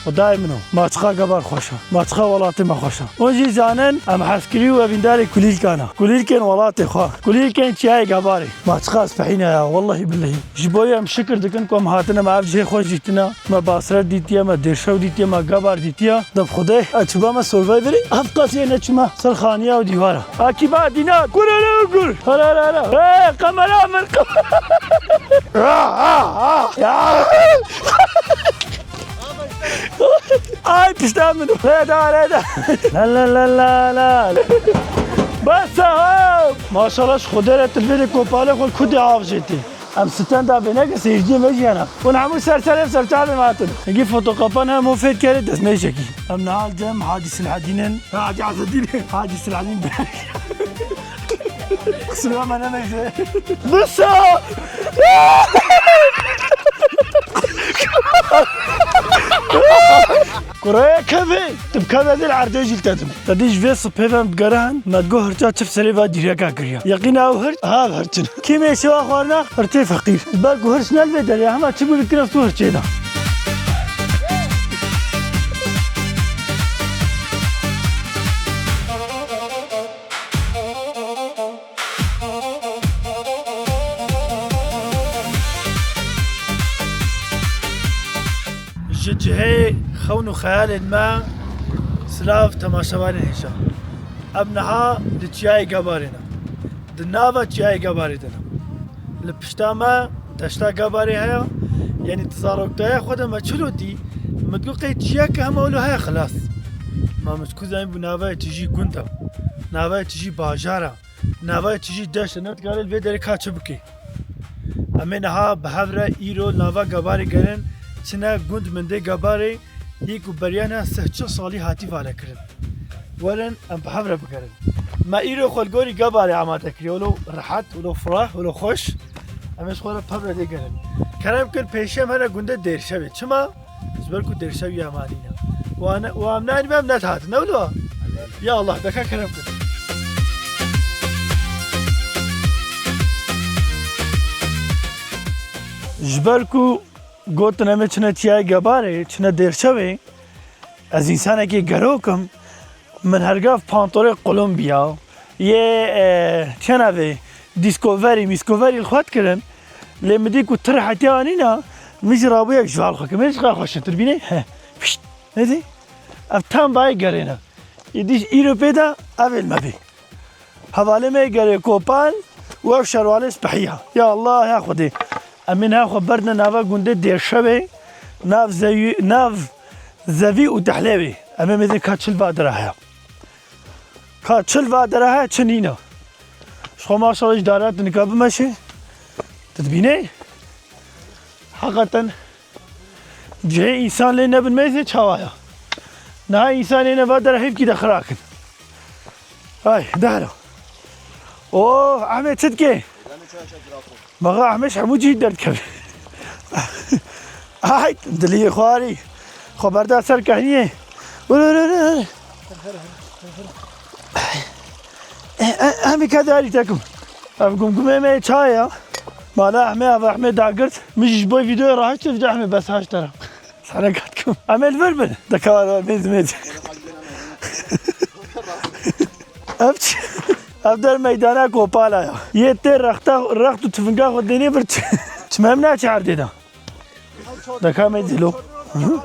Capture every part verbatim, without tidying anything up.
Xwedayê min o. Ma çiqa gebar xweş e. Ma çiqa welatê me xweş e. Hûn jî zanin, em hezkirî û evîndarê kulîlkan e. Kulîlkên welatê xwe. Kulîlkên çiyayê gebarê. Ma çiqa spehî ne ya, wellehî billehî. Ji bo yê em şikir dikin ku em hatine, me ev cihê xweş dîtine. Me Basra dîtiye, me Dêrşew dîtiye, me Gebar dîtiye. Dem Xwedê, ez çiba me Survivorê, ev qasiyê neçime ser xaniya û dîwara. Akîba dîna, kurere gur. Hererere. Hey, kamera min. Ah, ah, ah. Ya. Ay, pişta min. Reda, reda. La, la, la, la, la. Bas, ha. Maşallah, ji Xwedê re tu li vê de kopalê xwe kudê av jêtî. Em stenda vê neke seyirciyê me jî hene. Hûn hemû ser serê serçavê me hatin. Hingî fotoqepan hemû fêr kerê destmêşekî. Em niha li cem Hacî Silhedîn in. Hacî Ezedîn. Hacî Silhedîn. Qisura me nemeyze. Bisa! Kuraya kevê, tu bi kevê dê li erdê jî li te dime. Te dî ji vê sipê ve em digerin, me digot hirça çift serê ve dîreka kiriye. Yeqîna ew hirt, ha ev hirçin. Kî mêşewa xwarina, hirçê feqîr. Ji ber ku hirç ne li vê derê, hema çi bû dikir ev tu hirçê de. Ji cihê xewn û xeyalên me, silav temaşevanên hêja. Em niha di Çiyayê Gebarê ne. Di nava Çiyayê Gebarê de ne. Li pişta me deşta Gebarê heye. Yanî di zaroktaya xwe de me çilo dî, min digot qey çiyayeke hema wilo heye xilas. Ma min ji ku zanîbû navayê tijî gund e. Navayê tijî bajar e. Navayê tijî deşt e. Ne dikarê li vê derê ka çi bikê. Em ê niha bi hev re îro nava Gebarê gerin, çine gund Mindê Gebarê, yê ku beriya niha sih çil salî hatî valekirin. Werin em bi hev re bigerin. Me îro xwe li gorî Gebarê amade kiriye. Wilo rehet, wilo fireh, wilo xweş. Em ê ji xwe re bi hev re lê gerin. Kerem kin pêşiya me re gundê Dêrşevê. Çima? Ji ber ku Dêrşev ya me anîne. Wan, wan em neanî be em nedihatin. Ne wilo? Ya Allah, deka kerem kin. Ji ber ku gotin em ê çine Çiyayê Gebarê, çine Dêrşevê, ez însanekî gerok im, min hergav pantorê Kolombiya, yê, e, çi navê, Discovery, Miscovery li xwe dikirin, lê min dî ku tu rehetiya anîna, min jî rabû yek ji wan xwe kir. Min ji xwe xweşintir bîne, he, pişt, nedî? Ev tam bayê gerê ne. Îdî ji îro pê de ev ê li me bê. Hevalê me yê gerê kopal û ev şerwalê spehiya. Ya Allah, ya Xwedê. Em ê niha xwe berdine nava gundê Dêrşevê, nav zewî-, nav zevî û dehlê wê. Em ê mêzin ka çil va dera heye. Ka çil va dera heye, çi nîne. Ji xwe maşallah ji dara tu nika bimeşê. Tu dibînê? Heqeten. Cihê însan lê nebin mêzê çawa ya? Niha însan ê neva dera hêvkî de xirakin. Ay, dehra. Oh, Ehmed çi dikê? Maxa Ehmed hemû cî derdikeve. Ay, dilî xwarî. Xwe berda ser kehniyê. Ur, ur, ur, ur. E, e, em ê kedarî tekim. Ev gumgumê me çaye ya. Mala Ehmê, ev Ehmê dagirt. Min jî ji bo vîdeoyê rahişt, vîdeo Ehmê bes haşt tera. Sana katkim. Em ê li vir bin. Dekar mêz mêz. Ev çi? Ev der meydana kopala ya. Yê tê rexta, rext û tifinga xwe dênê vir çi? Çime em naçe erdê de. Deka me dilo. Hı hı.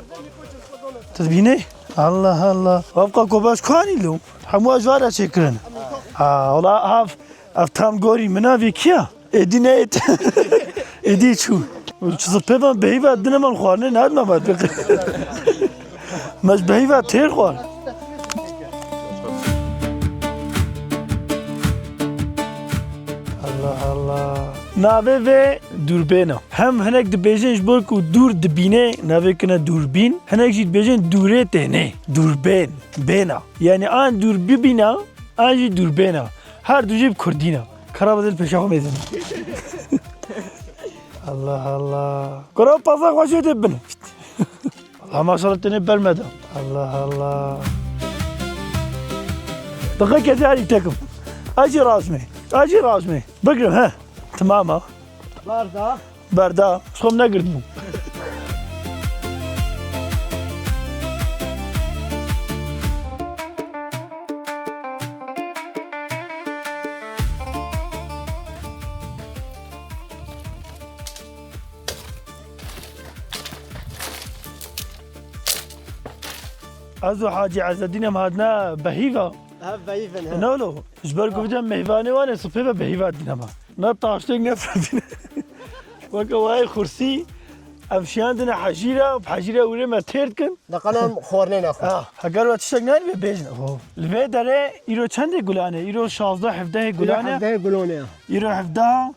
Tu dibînî? Allah Allah. Ev ka kobaş kanî lo. Hemû ji vara çêkirin. Ha, wala ev, ev tam gorî min a vê kiya? Êdî ne êt. Êdî çû. Çi zî pê van behîva dine man xwarine, ne dina vat. Me ji behîva têr xwar. Allah Allah. Navê vê dûrbêna. Hem hinek dibêjin ji bo ku dûr dibînê, navê kine dûrbîn. Hinek jî dibêjin dûrê tênê. Dûrbên, bêna. Yani an dûr bibîna, an jî dûrbêna. Her du jî bi kurdî ne. Kara bedel pêşa xwe mêzin. Allah Allah. Kura paza xwe jê de bin. Allah maşallah tenê bermeda. Allah Allah. Daqiqe ziyarî tekim. Acı razmi. Acı razmi. Bigrim he. Tamam ha. Barda. Berda. Xom negirtbû. Ez û Hacî Ezedîn em hatine behîva. Hev behîvin, he. Ne lo? Ji ber ku vêca mêvanê wan ê sipê ve behîva dîne me. Ne taştêk ne fevîne. Weke wayê xursî, em şiyandine hecîra, hecîra wîrê me têr dikin. Deqanan xwarnê nexwe. Ah, heger we tiştek nayî bê bêjin. Ho. Li vê derê îro çendê gulan e? Îro şazdeh hevdehê gulan e. Îro hevdehê gulan e. Îro hevdeh.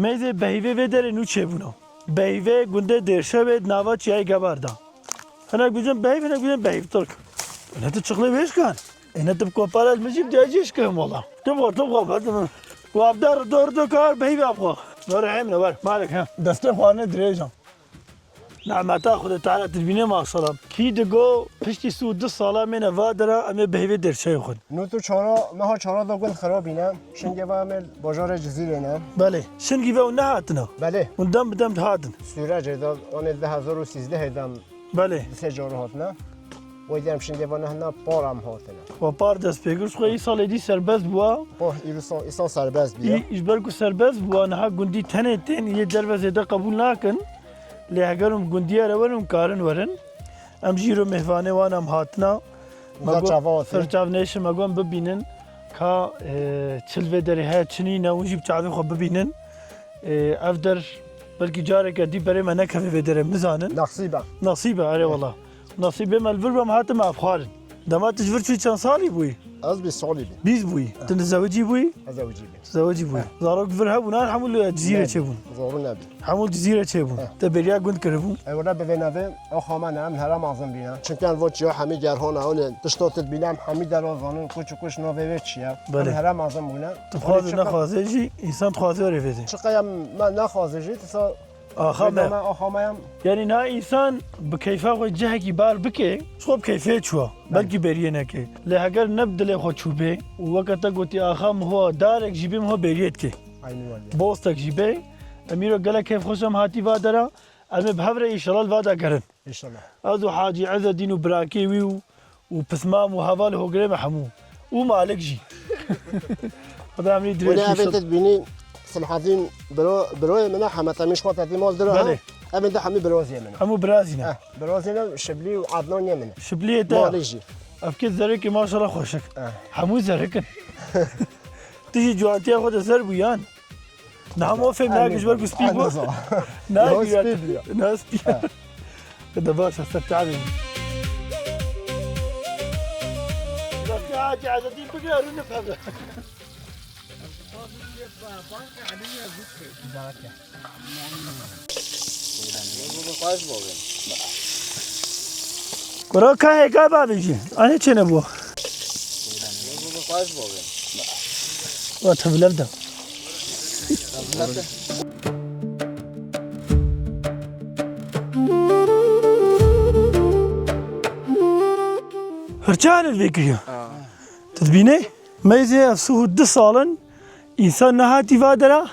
Mêzê behîvê vê derê nû çêbûna. Behîvê gundê Dêrşewê di nava Çiyayê Gebar de. Hinek bêjin behîv, hinek bêjin behîv tirk. Ne tu çixlê wê şikan. Ê ne tu bi kopara li min jî bi diyacî şikim wala. Tu bi xwe, tu bi xwe, tu bi xwe. Wabdar dor do kar behîv ab xwe. Wer hemle wer. Malik ha. Destê xwarine dirêj e. Nehmeta Xwedê Teala tu dibînî maşallah. Kî digo piştî sî û du sala mêne va dera em ê behîvê Dêrşewê xwin. Nû tu çara, meha çara da gund xirabîne. Şingê va em ê bajarê Cizîrê ne. Belê. Şingî ve hûn nehatine? Belê. Hûn dem bi dem dihatin? Sûrecê de, anê du hezar û sîzdehê de em Belê. Di sê carî hatine. Wê dem şingê va nehna par em hatine. Wa par dest pê kir, xwe î salê dî serbest bûa. Poh, îro sa-, îsan serbest bûye. Î, ji ber ku serbest bûa, niha gundî tenê tên, yê derve zêde qebûl nakin. Lê heger hûn bi gundiye re werin, hûn karin werin. Em jî îro mêvanê wan em hatina. Me got, serçav nêşin, me got bibînin ka, e, çi li vê derê heye, çi nîne, hûn jî bi çavê xwe bibînin. E, ev der belkî careke dî berê me nekeve vê derê, bizanin. Nasîb e. Nasîb e, erê wela. Nasîbê me li vir be, em hatin me xwarin. Dema tu ji vir çûyî çend salî bûyî? Ez bîst salî bûm. Bîst bûyî. Eh. Tu dizewicî bûyî? Ez zewicî bûm. Zewicî bûyî. Eh. Zarok vir hebûn, an hemû li Cizîrê çêbûn? Nebûn. Zarok nebûn. Hemû li Cizîrê çêbûn. Eh. Te bêriya gund kiribû? Ew re bi vê navê axa me ne, em here mezin bîne. Çimkî em vo çiya hemî gerhana, hûn ê tişta tu dibîne, em hemî dera zanin, kuç û kuç navê wê çi ye. Belê. Em here mezin bûne. Tu xwazî nexwazî jî, însan dixwaze were vê dê. Çiqe em me nexwazî jî, tu sa Axa me. Bêdama axa me yam. Yanî niha însan bi keyfa xwe cihekî bar bike, ji xwe bi keyfê çûwa. Belê. Belkî bêriyê neke. Lê heger ne bi dilê xwe çûbê û weke te gotî axa min ho darek jî bê, min ho bêriyê dike. Eynî wadiye. Bostek jî bê. Em îro gelek keyfxweş em hatî va dera. Em ê bi hev re înşallah li va de gerin. Înşallah. Ez û Hacî Ezedîn û birakê wî û û pismam û heval hogirê me hemû. Û Malik jî. Xweda emrî dirêj Wene evê te dibînî Silhedîn biro, biroyê min e, Hemed Emîn ji xwe te dî mal dira. Belê. Evên de hemî biroziyê min e. Hemû birazî ne. Eh, birozî ne, Şiblî û Adnan yê min e. Şibliyê te. Malik jî. Ev kê zerikê maşallah xweşik. Eh. Hemû zerik in. Tu jî ciwantiya xwe de zer bûyan. Niha mofê min nake ji ber ku spî bû. Niha spî bû. Niha spî. Ha. De baş e, ser çavê min. Destê Hacî Ezedîn bigire, rû nifhebe. Kuro ka hêka bavêjî. Anê çêne bû. Wa tevlev de. Hirçe halê vê kiriye. Tu dibînê? Meyzê ev sî û du sal in, însan nehatî va dera,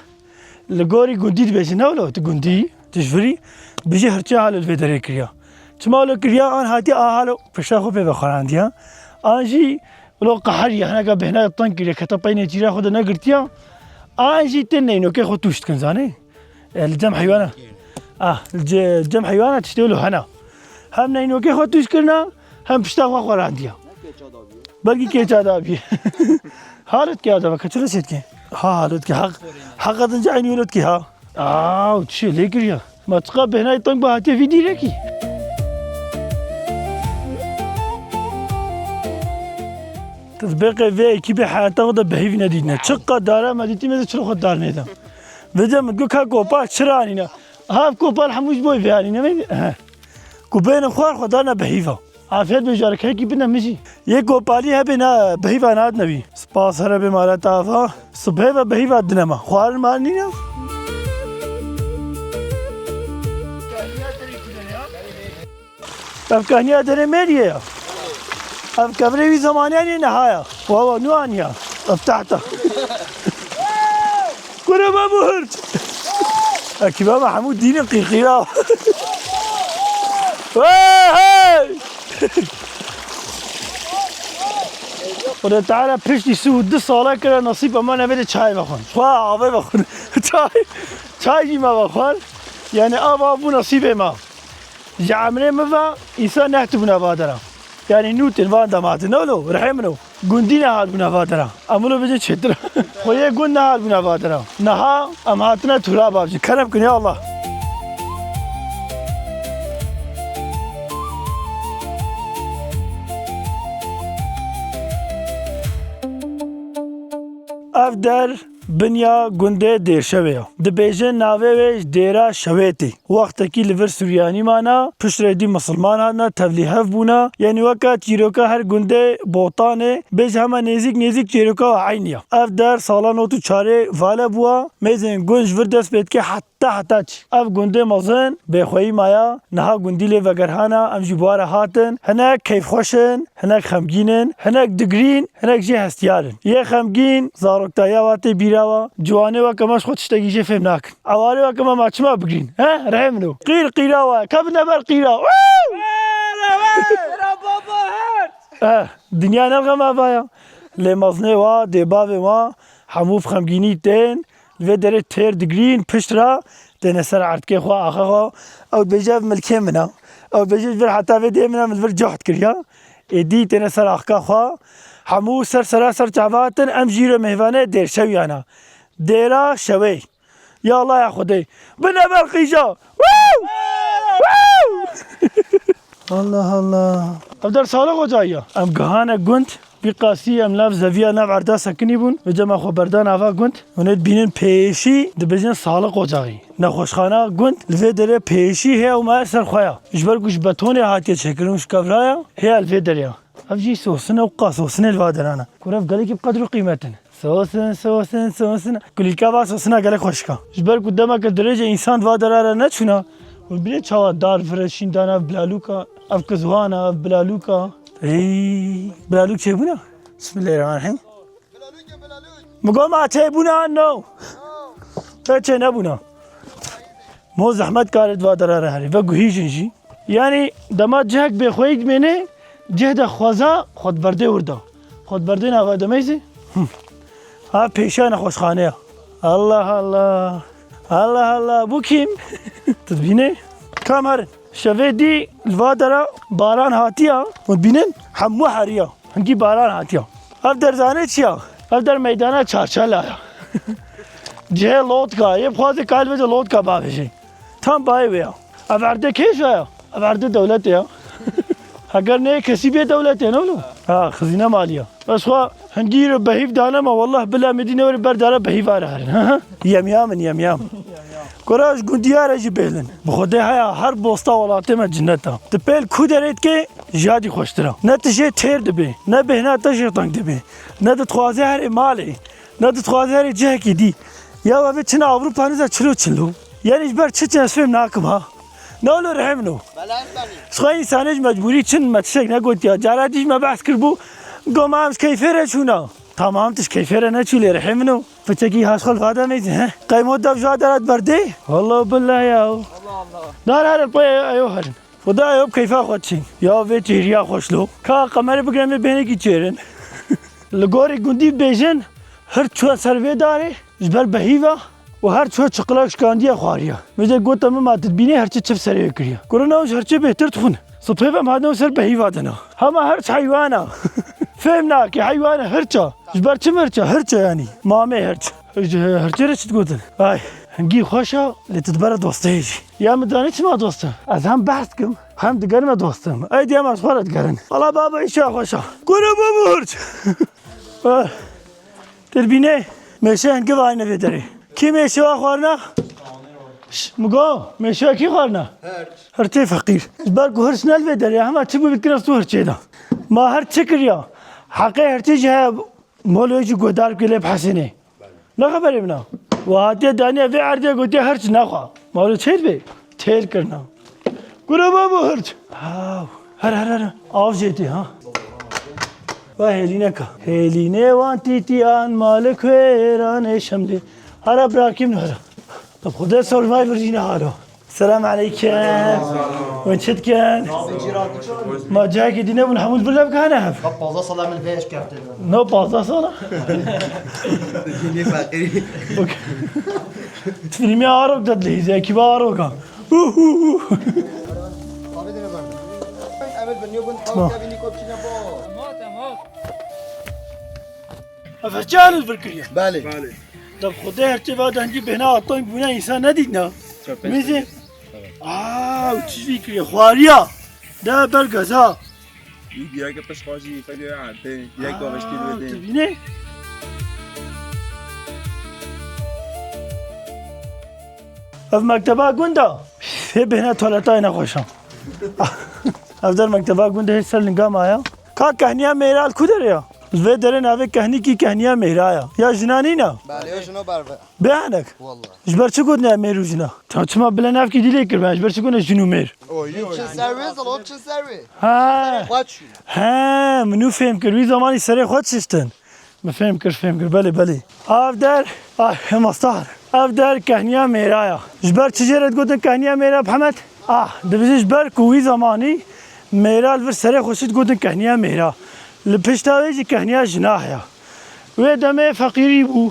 li gorî gundî dibêjin, ne wilo, tu gundî, tu ji virî, bijî hirçê halo li vê derê kiriya. Çima wilo kiriya, an hatî a halo pişta xwe pê vexwerandiya. An jî wilo qeheriya, hineka bêhna teng kiriye, kete peynê cîra xwe de negirtiya. An jî tên neynokê xwe tûş dikin, zanî? E, li cem heywana. Ah, li ce-, cem heywana tiştê wilo hena. Hem neynokê xwe tûş kirina, hem pişta xwe xwerandiya. Belkî kêça dabî. Halet ke adava, keçilo şêt ke. Ha, halet ke, haq, haq adın ce aynı yolot ke ha. Aa, çi lê kiriya. Ma çiqa behnayê teng ba hatiye vî dîrekî. Tu dibê qey vê ekîbê heyata xwe de behîvî nedîtine. Çiqa dara me dîtî, me de çilo xwe dar nêda. Vêca min got, ka kopar çira anîne? Hav kopar hemû ji bo vê anîne. He. Ku bêne xwar xwe dane behîva. Afiyet be, carekekî bine min jî. Yê kopalî hebê na behîva nat nebî. Spas here bê mala tava. Sibê ve behîva dinema. Xwarin mar nîne. Ev kahniya derê mêriyê ya. Ev kevirê wî zemanî anî, niha ya. Wa wa nû anî ya. Ev tahta. Kure me bu hirç. Ekîba me hemû dînin qîrqîra. Hey hey. Xwedê Teala piştî sî û du sala kire nesîb me nevê de çay vexwin. Xwe avê vexwin. Çay, çay jî me vexwar. Yani av av bû nesîbê me. Ji emrê min ve îsa nehtibûna va dera. Yanî nû tên van dematin, ne wilo, rihê min o. Gundî nehat bûna va dera. Em wilo bêjin çêtir. Xweyê gund nehat bûna va dera. Niha em hatine Turaba bêjin. Kerem kin ya Allah. Ev der binya gundê Dêrşewê ya. Dibêjin navê wê ji Dêra Şewê tê. Wextekî li vir Suryanî mana, piştre dî misilman hatine, tevlî hev bûna. Yanî weke çîroka her gundê Botanê, bêje hema nêzîk nêzîk çîroka we eynî ya. Ev der sala nod û çarê vale bûa. Mêzên gund ji vir dest pê dike heta heta çi. Ev gundê mezin bêxweyî maya, niha gundî lê vegerhana, em jî bi wa re hatin. Hinek keyfxweş in, hinek xemgîn in, hinek digirîn, hinek jî hestiyar in. Yê xemgîn zaroktayiya wa tê bîra wa. Ciwanê weke me ji xwe tiştekî jê fêm nakin. Ewarê weke me ma çima bigirîn? He? Rihê min o. Qîr qîra wa. Kevine ber qîra. Woo! Eh, dinya ne xema vaya. Lê mezinê wa, dê bavê wa, hemû bi xemgînî tên. Li vê derê têr digirîn, pişt re têne ser erdkê xwe, axa xwe. Ew dibêje, ev milkê min e. Ew dibêje, ji vir heta vê dê min e, min li vir cehd kiriya. Êdî têne ser axka xwe. Hemû ser sera ser çava hatin, em jî re mêvanê Dêrşewiyan e. Dêra Şewê. Ya Allah ya Xwedê. Bine ber qîja. Woo! Woo! Allah Allah. Ev der Salih Ocağı ya. Em gihane gund. Vî qasî em nav zeviya nav erda sekinî bûn. Vêca me xwe berda nava gund. Hûn ê dibînin pêşî dibêjin Salih Ocağı. Nexweşxana gund li vê derê pêşî heye û me ser xwe ya. Ji ber ku ji betonê hatiye çêkirin û ji kevra ya, heye li vê derê ya. Ev jî sosin e û qa sosinê li va deran e. Kur ev gelekî bi qedr û qîmet in. Sosin, sosin, sosin. Kulîlka va sosina gelek xweşik e. Ji ber ku demeke dirêj e însan di va dera re neçûna. Hûn bînin çawa dar vire şîn dana ev bilalûka. Ev kizwana, ev bilalûka. Ey, bilalûk çêbûna? Bismillahirrahmanirrahim. Migo ma çêbûna no? Te çê nebûna. Mo zehmet karet va dera re herî. Ve guhîjin jî. Yanî dema cihek bêxweyî dimêne, cih de xweza xwe di berdê wir de. Xwe di berdê nava demeyzî. Hım. Ha pêşiya nexweşxaneya. Allah Allah. Allah Allah. Bu kim? Tu dibînê? Kam herin. Şevê dî li va dera baran hatiya. Hûn dibînin? Hemû heriya. Hingî baran hatiya. Ev derzane çi ya? Ev der meydana Çarçela ya. Cihê lotka. Yê bixwaze kal bêje lotka bavêje. Tam bayê wê ya. Ev erdê kê ji ya? Ev erdê dewletê ya. Heger ne kesî bê dewletê ne wilo? Ha, xizîne malî ya. Ez xwe hingî re behîv danema, wallah bila me dî newrê ber dara behîva re herin. Yemya min, yemya min. Kura ji gundiya re jî bêlin. Bi Xwedê heya her bosta welatê me cinnet a. Tu pêl ku derê dikê, jiyadî xweştir a. Ne tu jê têr dibê, ne bêhna te jê teng dibê. Ne dixwaze herê malê, ne dixwaze herê cihekî dî. Ya ev ê çin Ewropa niza çilo çilo. Yanî ji ber çi çin ez fêm nakim ha. Ne wilo rihê min o. Ji xwe însanê ji mecbûrî çin me tiştek negotiya. Cara dî ji me behs kiribû. Got ma em ji keyfê re çûna. Tamam tu ji keyfê re neçû lê rihê min o. Piçekî haşxal va demeyzin he. Qeymo dev ji wa derat berdê. Wallah billah ya. Dar herin pê eyo herin. Xuda eyo bi keyfa xwe çin. Ya vê çêriya xweş lo. Ka qemerê bigirem vê bêhnekî çêrin. Li gorî gundî bêjin, hir çûye ser vê darê, ji ber behîva û her çûye çiqilek şikandiye xwariye. Vêce gote min ma tu dibînê hirçê çi bi serê wê kiriye. Kurina ew ji hirçê bêhtir dixwin. Sibhê ve em hatine ser behîva dina. Hema hirç heywana. Fêm nake, heywana hirça. Ji ber çi mi hirça? Hirça yanî. Mamê hirç. Ji hirçê re çi digotin? Ay, hingî xweş e, lê tu dibere dostê jî. Ya min zanî çima dost e? Ez hem behs dikim, hem digerim me dost im. Ey diye em ez xwe re digerin. Wala baba îşa xweş e. Kuro baba hirç. Ah, tu dibînê, mêşe hingî vayne vê derê. Kî mêşe wa xwarina? Şş, migo, mêşe kî xwarina? Hirçê feqîr. Ji ber ku hirç ne li vê derê, hema çi bû bikira tu hirçê de. Ma her çi kiriya? Heqê hirçê jî heye. Molo jî guhdar bike lê bihesînê. Ne xeberê min a. We hatiye daniye vê erdê gotiye hirç nexwe. Molo çêr bê. Têr kirina. Kuro babo hirç. Haw. Her her her. Av jê tê ha. Ve hêlîneka. Hêlînê wan tîtiyan malik wêranê şemlê. Hara birakim hara. Tab Xwedê survivor jî ne halo. Selam aleykum. Hûn çi dikin? Ma cihekî dî nebûn, hemû li vir levgane hev. Ka panzdeh sala min vê eşkefte. No, panzdeh sala? Dînê feqîrî. Fîlmê Arok de dilihîze, ekîba Aroka. Hu, hu, hu. Tamam. Ev her çi li vir kiriye? Belê. Belê. Da Xwedê her çi va dengî bêhna atoyî bûne însan nedîtna. Mêze. Aa, û çi vî kiriye? Xwariya. De ber gaza. Wî diyeke pişt xwe jî fekê erdê. Diyek Aa, baveşkî wê dê. Tu bînê? Ev mekteba gunda. Hê bêhna tuwaletayê nexweşa. Ev der mekteba gundê hê ser linga maya. Ka kehniya mêra li ku derê ya? Li vê derê navê kehnîkî kehniya mêra ya. Ya jina nîne? Belê, ya jino berve. Bêhanek. Wallah. Ji ber çi gotinê mêr û jina? Ta çima bila navkî dî lê kiribin? Ji ber çi gotinê jin û mêr? Oy, oy. Çin ser wê, zalo çin ser wê. Ha. Xwe çû. He, min nû fêm kir. Wî zamanî serê xwe çiştin. Min fêm kir, fêm kir. Belê, belê. Ev der, ah, hema star. Ev der kehniya mêra ya. Ji ber çi jê re digotin kehniya mêra, Mihemed? Ah, dibêje ji ber ku wî zamanî mêra li vir serê xwe şit, gotin kehniya mêra. Li pişta wê jî kehniya jina heye. Wê demê feqîrî bû.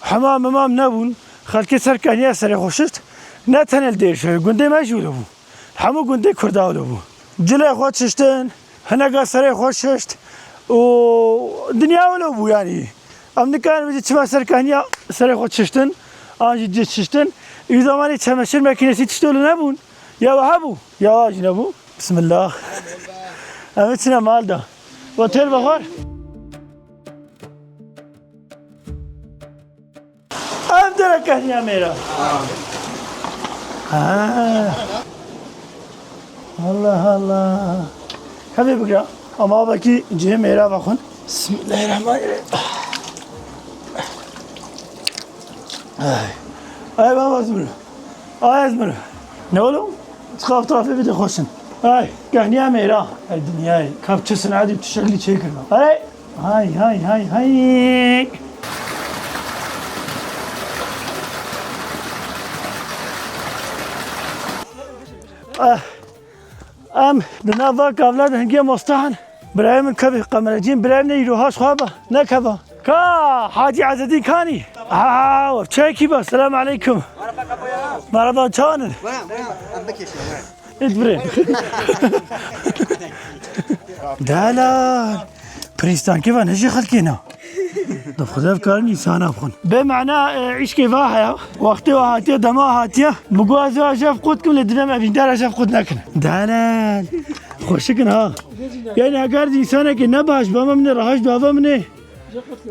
Hemam memam nebûn. Xelkê ser kehniya serê xwe şişt. Ne tenê li Dêrşevê, gundê me jî wilo bû. Hemû gundê Kurda wilo bû. Cilê xwe çiştin, hineka serê xwe şişt û dinya wilo bû yanî. Em nikarin bêjin çima ser kehniya serê xwe çiştin, an jî cih çiştin. Û zamanê çemeşir mekînesî tişt wilo nebûn. Ya we hebû, ya we jî nebû. Bismillah. Em ê çine mal de. We têr vexwar. Ev dere kehniya mêra. Ha. Allah Allah. Hevê bigira. Ama belkî cihê mêra vexwin. Bismillahirrahmanirrahim. Ay. Ay baba zmir. Ay zmir. Ne oğlum? Çiqa etrafê bide xweşin. Ay, kehniya mêra. Ay dinyayê. Ka bi çi sinadî, bi çi şeklî çêkirina. Ay, hay, hay, hay, hay. Ah, em di nav va kavla de hingê mostahan. Birayê min kevê qemerecîn, birayê min ê îro haş xwe ba. Ne keva. Ka Hacî Ezedîn kanî? Ha, çekî ba. Selam aleykum. Merhaba, çanin. Buyurun, buyurun. Em bikişin, buyurun. Hiç bire. Delal. Prîstankê va ne jî xelkê na. Di Xwedê ev karin însana bixwin. Bê mana, e, îşkê va heye. Wextê wa hatiye, dema hatiye. Min got ez ê jev qut kim lê divêm evîndara jev qut nekin. Delal. Xweşikin ha. Yani eger di însanekê ne baş, bama min ê, reha ji dava min ê.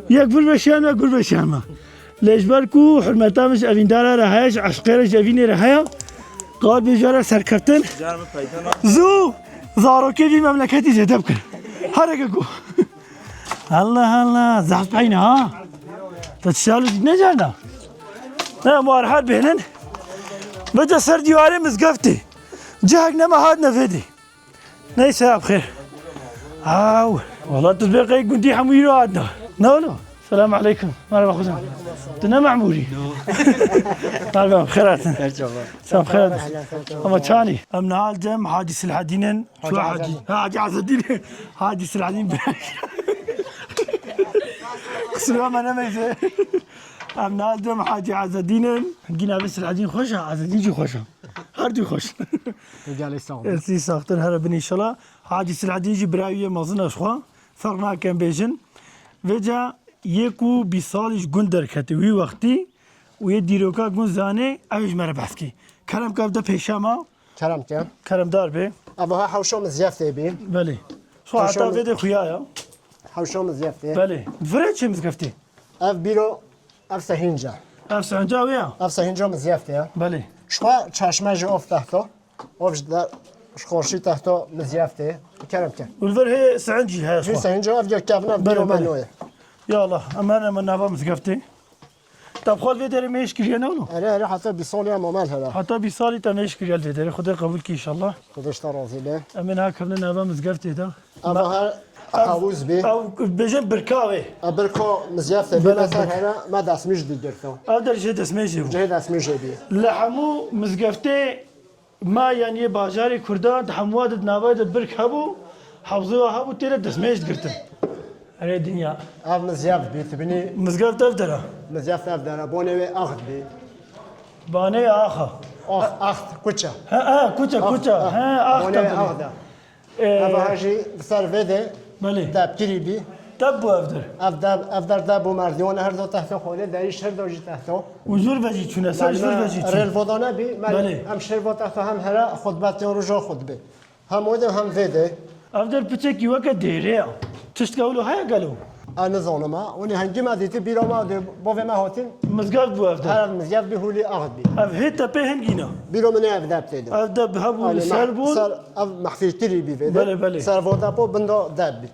Yek vir veşiyan me, gur veşiyan me. Lê ji ber ku hurmeta min ji evîndara re heye, ji eşqê re, ji evînê re heye, qal bê jara serkeftin. Zû zarokê vî memleketî zêde bikin. Hereke ku. Allah Allah, zehf peyne ha. Te çi şalo dît ne carna? Ne, em her bênin. Bide ser dîwarê mizgeftê. Cihek nema hat nevedî. Neyse ya, bixêr. Aw, wala tu bê qey gundî hemû îro hatna. Ne oğlum? Selam aleykum. Merhaba kuzum. Tu ne memurî? Merhaba, bixêr hatin. Merhaba. Sen bixêr hatin. Ama çanî. Em niha li cem Hacî Silhedîn in. Çu Hacî Hacî. Hacî. Ha, Hacî Ezedîn. Hacî Silhedîn. Kusura me nemeyse. Em niha li cem Hacî Ezedîn in. Gîna vê Silhedîn xweş e, Ezedîn jî xweş e. Her du xweş. Gelê sağ olun. Siz saxtir here bin inşallah. Hacî Silhedîn jî birayê wî yê mezin e ji xwe. Ferq nake em bêjin. Vêca yê ku bîst salî ji gund derketî wî wextî û yê dîroka gund zanê, ew ji me re behs kî. Kerem ke ev de pêşa me. Kerem ke. Keremdar bê. Ev ha hewşa mizgeftê bî. Belê. Xwe heta vê de xuya ya. Hewşa mizgeftê. Belê. Virê çi mizgeftê? Ev bîro, ev sehinca. Ev sehinca wê ya? Ev sehinca mizgeftê ya. Belê. Şuxa çeşme ji of tehto. Of ji de, ji xorşî tehto mizgeftê. Kerem ke. Û li vir hê sehincî heye. Hê sehinca ev ya kevin ev bîro me noye. Ya Allah, em hene me nava mizgeftê. Te bi xwe li vê derê mêj kiriye ne oğlum? Erê, erê, heta bîst salî em amel here. Heta bîst salî te mêj kiriye li vê derê. Xwedê qebûl kî inşallah. Xwedê ji te razî be. Em ê niha kevine nava mizgeftê de. Eva her hewuz bî. Ew bêjin birka wê. Ev birka mizgeftê bî, me ser here, me destmîj digirta. Ev der jê destmêjê bû. Cihê destmêjê bî. Li hemû mizgeftê Ma yanî yê bajarê Kurda di hemû de di navayê de birk hebû, hewzê wa hebû tê de destmêj digirtin. Erê dinya. Ev mizyeft bî, tu bînî. Mizgeft ev dera. Mizyeft ev dera. Bonê wê axt bî. Banê axa. Ax, axt, kuça. He, he, kuça, kuça. He, axt. Bonê wê axt da. Ee, Ev ha jî li ser vê de Belê. debkirî bî. Deb bû ev der. Ev der, ev der deb bû, merdîwan her do tehto xwedê, derîş her do jî tehto. Û jûr ve jî çûne, ser jûr ve jî çûne. Rêl voda nebî, me Belê. em şêr vo tehto hem here xutbetiyan roja xutbê. Hem wê de hem vê de. Ev der piçekî weke dêrê ya. Tişt ke wilo heye gelo? Ez nizanim ha. Hûnê hingî me dîtî bîra me de bo vê me hatin. Mizgeft bû ev der. Her ev mizgeft bî hûlî axt bî. Ev hê tepê hingî ne. Bîro min ev deb tê de. Ev deb hebû Anî li ser meh-, bûn. ser ev mehfîlkirî bî vê de. Belê, belê. Ser vo depo binda deb bî.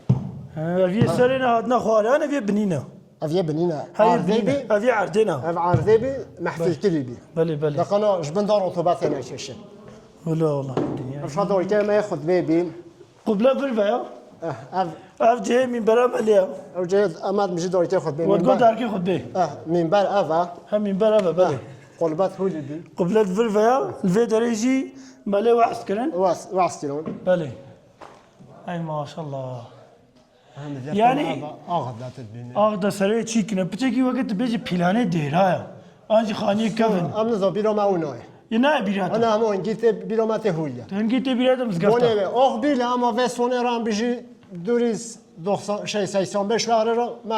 He, ev yê serê ne hatine xwaran, ev yê binî ne. Ev yê binî ne. Ha, yê Erdê binî ne. bî. Ev yê erdê ne. Ev erdê bî, mehfîlkirî bî. Belê, belê. Deqana ji bin dar otobetê nekeşin. Wala, wala, dinya. Ev şa dorîtê me xutbê bî. Qubla vir ve ya. Eh, ev Ev cihê mînbera me lê ya. Ev cihê Emed mijî dorîtê xutbê. Wet got darkê xutbê. Eh, mînber ev e. Ha, mînber ev e, belê. Eh, qulbet hûlî bî. Qublet vir ve ya, li vê derê jî me lê wehs kirin. Wehs, wehs kirin. Belê. Ay maşallah. Hem de Yani, ax da tu dibîne. Ax da serê çîkine. Piçekî weke tu bêjî pîlanê dêra ya. An jî xaniyê kevin. Em nizo bîro me ew nayê. Yê nayê bîra te. Ana hema hingî tê bîro me tê hûliye. Tu hingî tê bîra te mizgefta. Bonê ve. Ax bî le ama vê sonê re em bijî dûrî doxsan, şey, seksen beş ve re me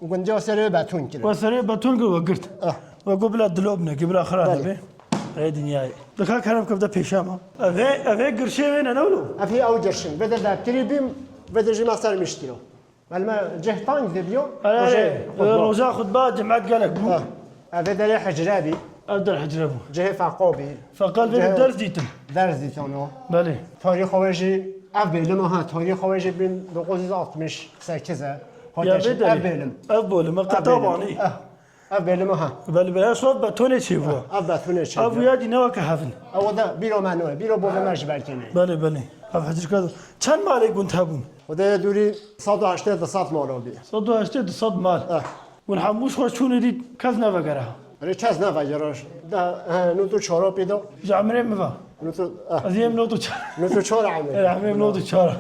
gundiya serê betûn kir. We serê betûn kir we girt. Ah. We got bila dilop neke, bila xira Belê. nebe. Ey dinyayê. Dika kerem kevde pêşe ma. Ev ê, ev ê girşê wê ne, ne wilo? Ev hê ew girşin. Vê de debtirî bîm, vê de jî me ser miştî yo. Belê me cih tang de biyo. Erê, Rojê erê. xutba. Roja xutba cimet gelek bû. Ha. Ev ê derê hicre bî. Ev der hicre bû. Cihê feqo bî. Feqal vê de Cihê ders dîtin. Ders dîtano. Belê. Tarîxa wê jî ev bêlim, ha, tarîxa wê jî bin dokuz yüz altmış sekiz e. Ya Hoteşin, vê derê. ev bêlim. Ev bêlim, ev Ev qeta bêlim. banî. Eh. Ev bêlime ha. Belê, belê, ev şof betonê çêbû. Ev betonê çêbû. Ev ya dî ne weke hevin. Ew de bîro me noye. Bîro bo ve me ji ber kênê. Belê, belê. Ev hecirka çend malê gund hebûn? O de dûrî sed û heştê du sed mal bî. Sed û heştê du sed mal. Eh. Hûn hemû ji xwe çûne dît kes nevegere ha. Erê kes nevegere. De, he, nû tu çoro pîdo. Ji emrê min ve. Nû tu, eh. Ez yêm nû tu çar. Nû tu çor emrê. Erê, emrê nû tu çar.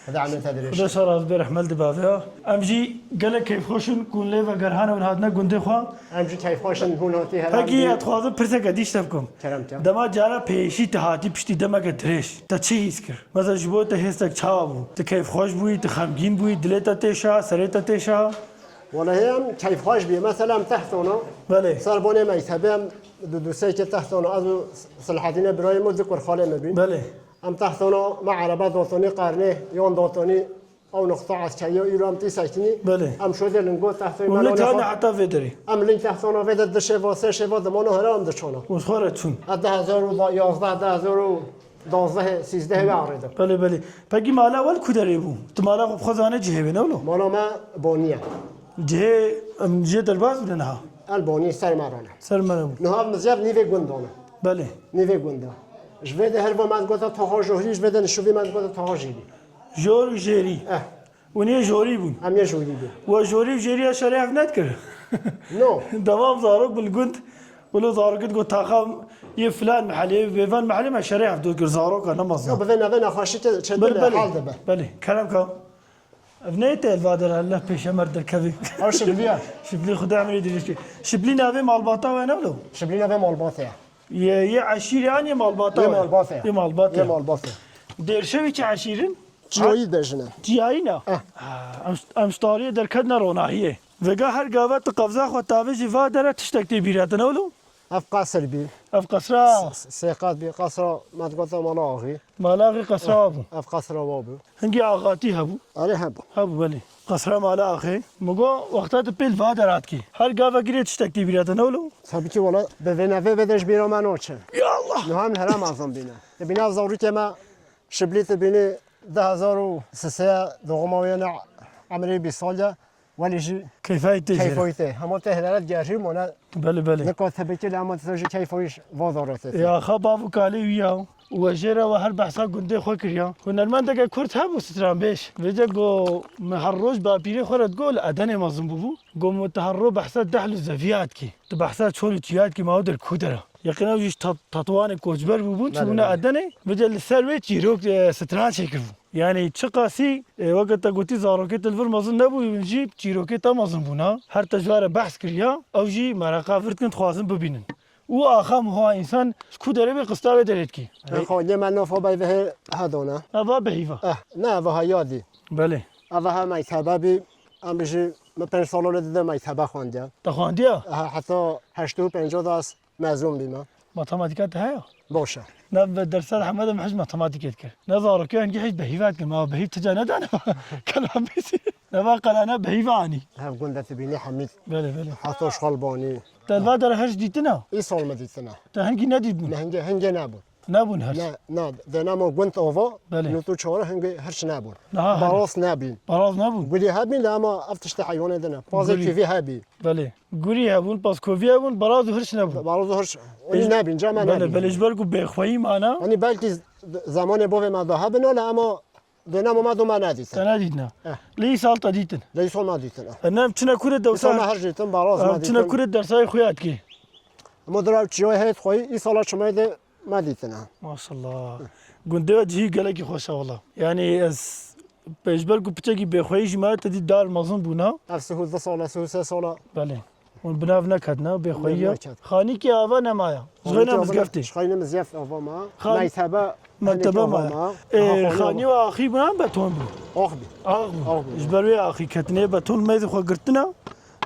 Xuda amê te dirêj. Xuda şer razî be, rehmet li bavê ya. Em jî gelek keyfxweş in ku hûn lê vegerhane hûn hatine gundê xwe. Em jî keyfxweş in hûn hatî heram Pekî bî. ez dixwazim pirseke dî ji te bikim. Kerem te. Dema cara pêşî te hatî piştî demeke dirêj, te çi hîs kir? Mesela ji bo te hêstek çawa bû? Tu keyfxweş bûyî, tu xemgîn bûyî, dilê te têşa, serê te têşa? Wele hê em keyfxweş bî. Mesela em tehtona. Belê. Serbonê mektebê em du du sekê tehtona. Ez û Silhedînê birayê min û du kurxalê min bîn. Belê. Em tehtona me erebe dotonî qernê, yon dotonî ew nuqta eskeriya îro em tî sekinî. Belê. Em şodê lingo tehtoyê Û me lê nane tane xwe. heta vê derê. Em ling tehtona vê de di şeva, sê şeva dimano here em diçona. Û xwe re çûn. Ez du hezar û yazdeh, du hezar û duwazdeh, sîzdeh wê arê de. Belê, belê. Pekî mala we li ku derê bû? Tu mala xwe bi xwe zanê cihê wê ne wilo? Mala me Bonî ye. Cihê, em, cihê derbaz bûne niha? El Bonî ser me re ne. Ser me re bû. Niha em ziyad nîvê gund dane. Belê. Nîvê gund e. Ji vê de her va me digota Taha Johî, ji vê de nişûvî me digota Taha Jêrî. Jor û Jêrî. Eh. Hûn yê Jorî bûn. Em yê Jorî bûn. We Jorî û Jêrî ya şerê hev nedikir. No. Devam zarok bil gund. Wilo zarokê digot taxa yê filan mehelê, vêvan mehelê me şerê hev dot kir, zaroka ne mezin. Ya bi vê navê nexweşî ke çendin Belê, belê. hal dibe. Belê. Kerem ka. Ev neyê te elva der, Allah pêşe mer derkevî. Ew Şibliya. Şiblî Xuda emrê dirêj kê. Şiblî navê malbata we ne wilo? Şiblî navê malbatê ye. Yê, yê eşîrê an yê malbata Yê we? malbatê ye. Yê malbatê. Yê malbatê. Dêrşevî çi eşîrin? Çiyayî dibêjine. Çiyayî ne? Eh. Ha, em, em ji tariyê derketine ronahiyê. Vega her gava tu qevza xwe tavêjî va dere tiştek tê bîra te ne wilo? Ev qesir bî. Ev qesra? S-, s-, sê qat bî. Qesra me digota mala axî. Mala axî qesra wa bû. Ev qesra wa bû. Hingî axatî hebû. Erê hebû. Hebû belê. Qesra mala axê. Min got wexta tu pêl va derat kî. Her gava girê tiştek tê bîra te ne wilo? Tabii ki wala bi vê navê vê de ji bîra me naçe. Ya Allah! Niha min herem azam bîne. Te bîna zarûkê me Şiblî te bînî du hezar û sê doğuma wê ne emrê bîst sal ye. Welê jî Keyfayî tê jê re. keyfayî tê. Hema te helalet gerî mone. Belê, belê. Nika tebekê le hema te jî keyfayî va zarûkê te. Ya, xa bav û kalê wî ya. Û we jê re we her behsa gundê xwe kiriya. Hunermendeke Kurd hebû stranbêj. Vêce go me her roj bapîrê xwe re digo li Edenê mezin bûbû. Go me te her roj behsa dehl û zeviyat kî. Tu behsa çol û çiyat kî ma der ku dera. Yeqîna jî tat-, Tatwanê koçber bûbûn, Belê, çûbûne belê. Edenê. Vêce li ser wê çîrok, e, stran çêkiribû. Yani çiqasî, e, weke te gotî zarokê te li vir mezin nebûyî, jî çîrokê te mezin bûna. Her te ji we re behs kiriya, ew jî mereqa vir dikin, dixwazin bibînin. Û axam ha însan ji ku derê bê qista wê derê dikî. Xwedê me nofa bay vehê hedona. Eva behîva. Eh, ne eva ha yadî. Belê. Eva ha meytebe bî. Em bijî me pênc sala lê dide meytebe xwendiya. Te xwendiya? Aha, heta heştê û pênc de ez mezûn bîme. Matematîka te heye? Baş e. Ne bi dersa Hemedê min hej matematîkê dikir. Ne zarokê hingî hej behîva dikir. Ma behîv ti ca nedane. Kelamî. Ne va qelane behîva anî. Hev gund de tu bînî Hemîd. Belê, belê. Heta şal banî. Te va dere hej dîtina? Îsal me dîtina. Te hingî nedîtbûn? Ne, hingê, hingê nebûn. Nebûn hirç? Ne, ne. Dêna me gund ava, Belê. Nût û çar hingê hirç nebûn. Niha hene. Baraz nebîn. Baraz nebûn? Gurî hebîn, lê ama ev tiştê heywanê din e. Pazê Gurî. Kîvî hebî. Belê. Gurî hebûn, pazkovî hebûn, baraz û hirç nebûn. Baraz û hirç. Onî nebîn, cem me Belê, nebîn. Belê, ji ber ku bêxweyî mana. Onî belkî z-, zemanê bovê me de hebin, lê ama dêna me, me do me nedîtin. Te nedîtine. Eh. Lê îsal te dîtin. Lê îsal me dîtin, eh. E, nem çine kurê Îsal me dewsa. Her dîtin, baraz Em me çine dîtin. Kurê dersayê xuya dikê. Ama dira çiyo heyet xweyî, îsala çimê de me dîtine. Maşallah. Gundê we cihî gelekî xweş e wala. Yani ez pêşber ku piçekî bêxweyî jî me te dî dar mezin bûna. Ev sihû du sala, sihû sê sala. Belê. Hûn bi nav neketine, bêxweyî Bi nav ya. Neket. Xanîkê ava nemaya. Ji Xanîkê xeyna ava ne-, mizgefte. Ji xeyna mizgeft ava ma. Xan-, Mektebe, mektebe henekê ava ma. Ê, Aha, xanî xanî wa axî bûna beton bû. Ax bî. Ax bû. Ax bû. Ji ber wê axî ketine beton meyzê xwe girtina.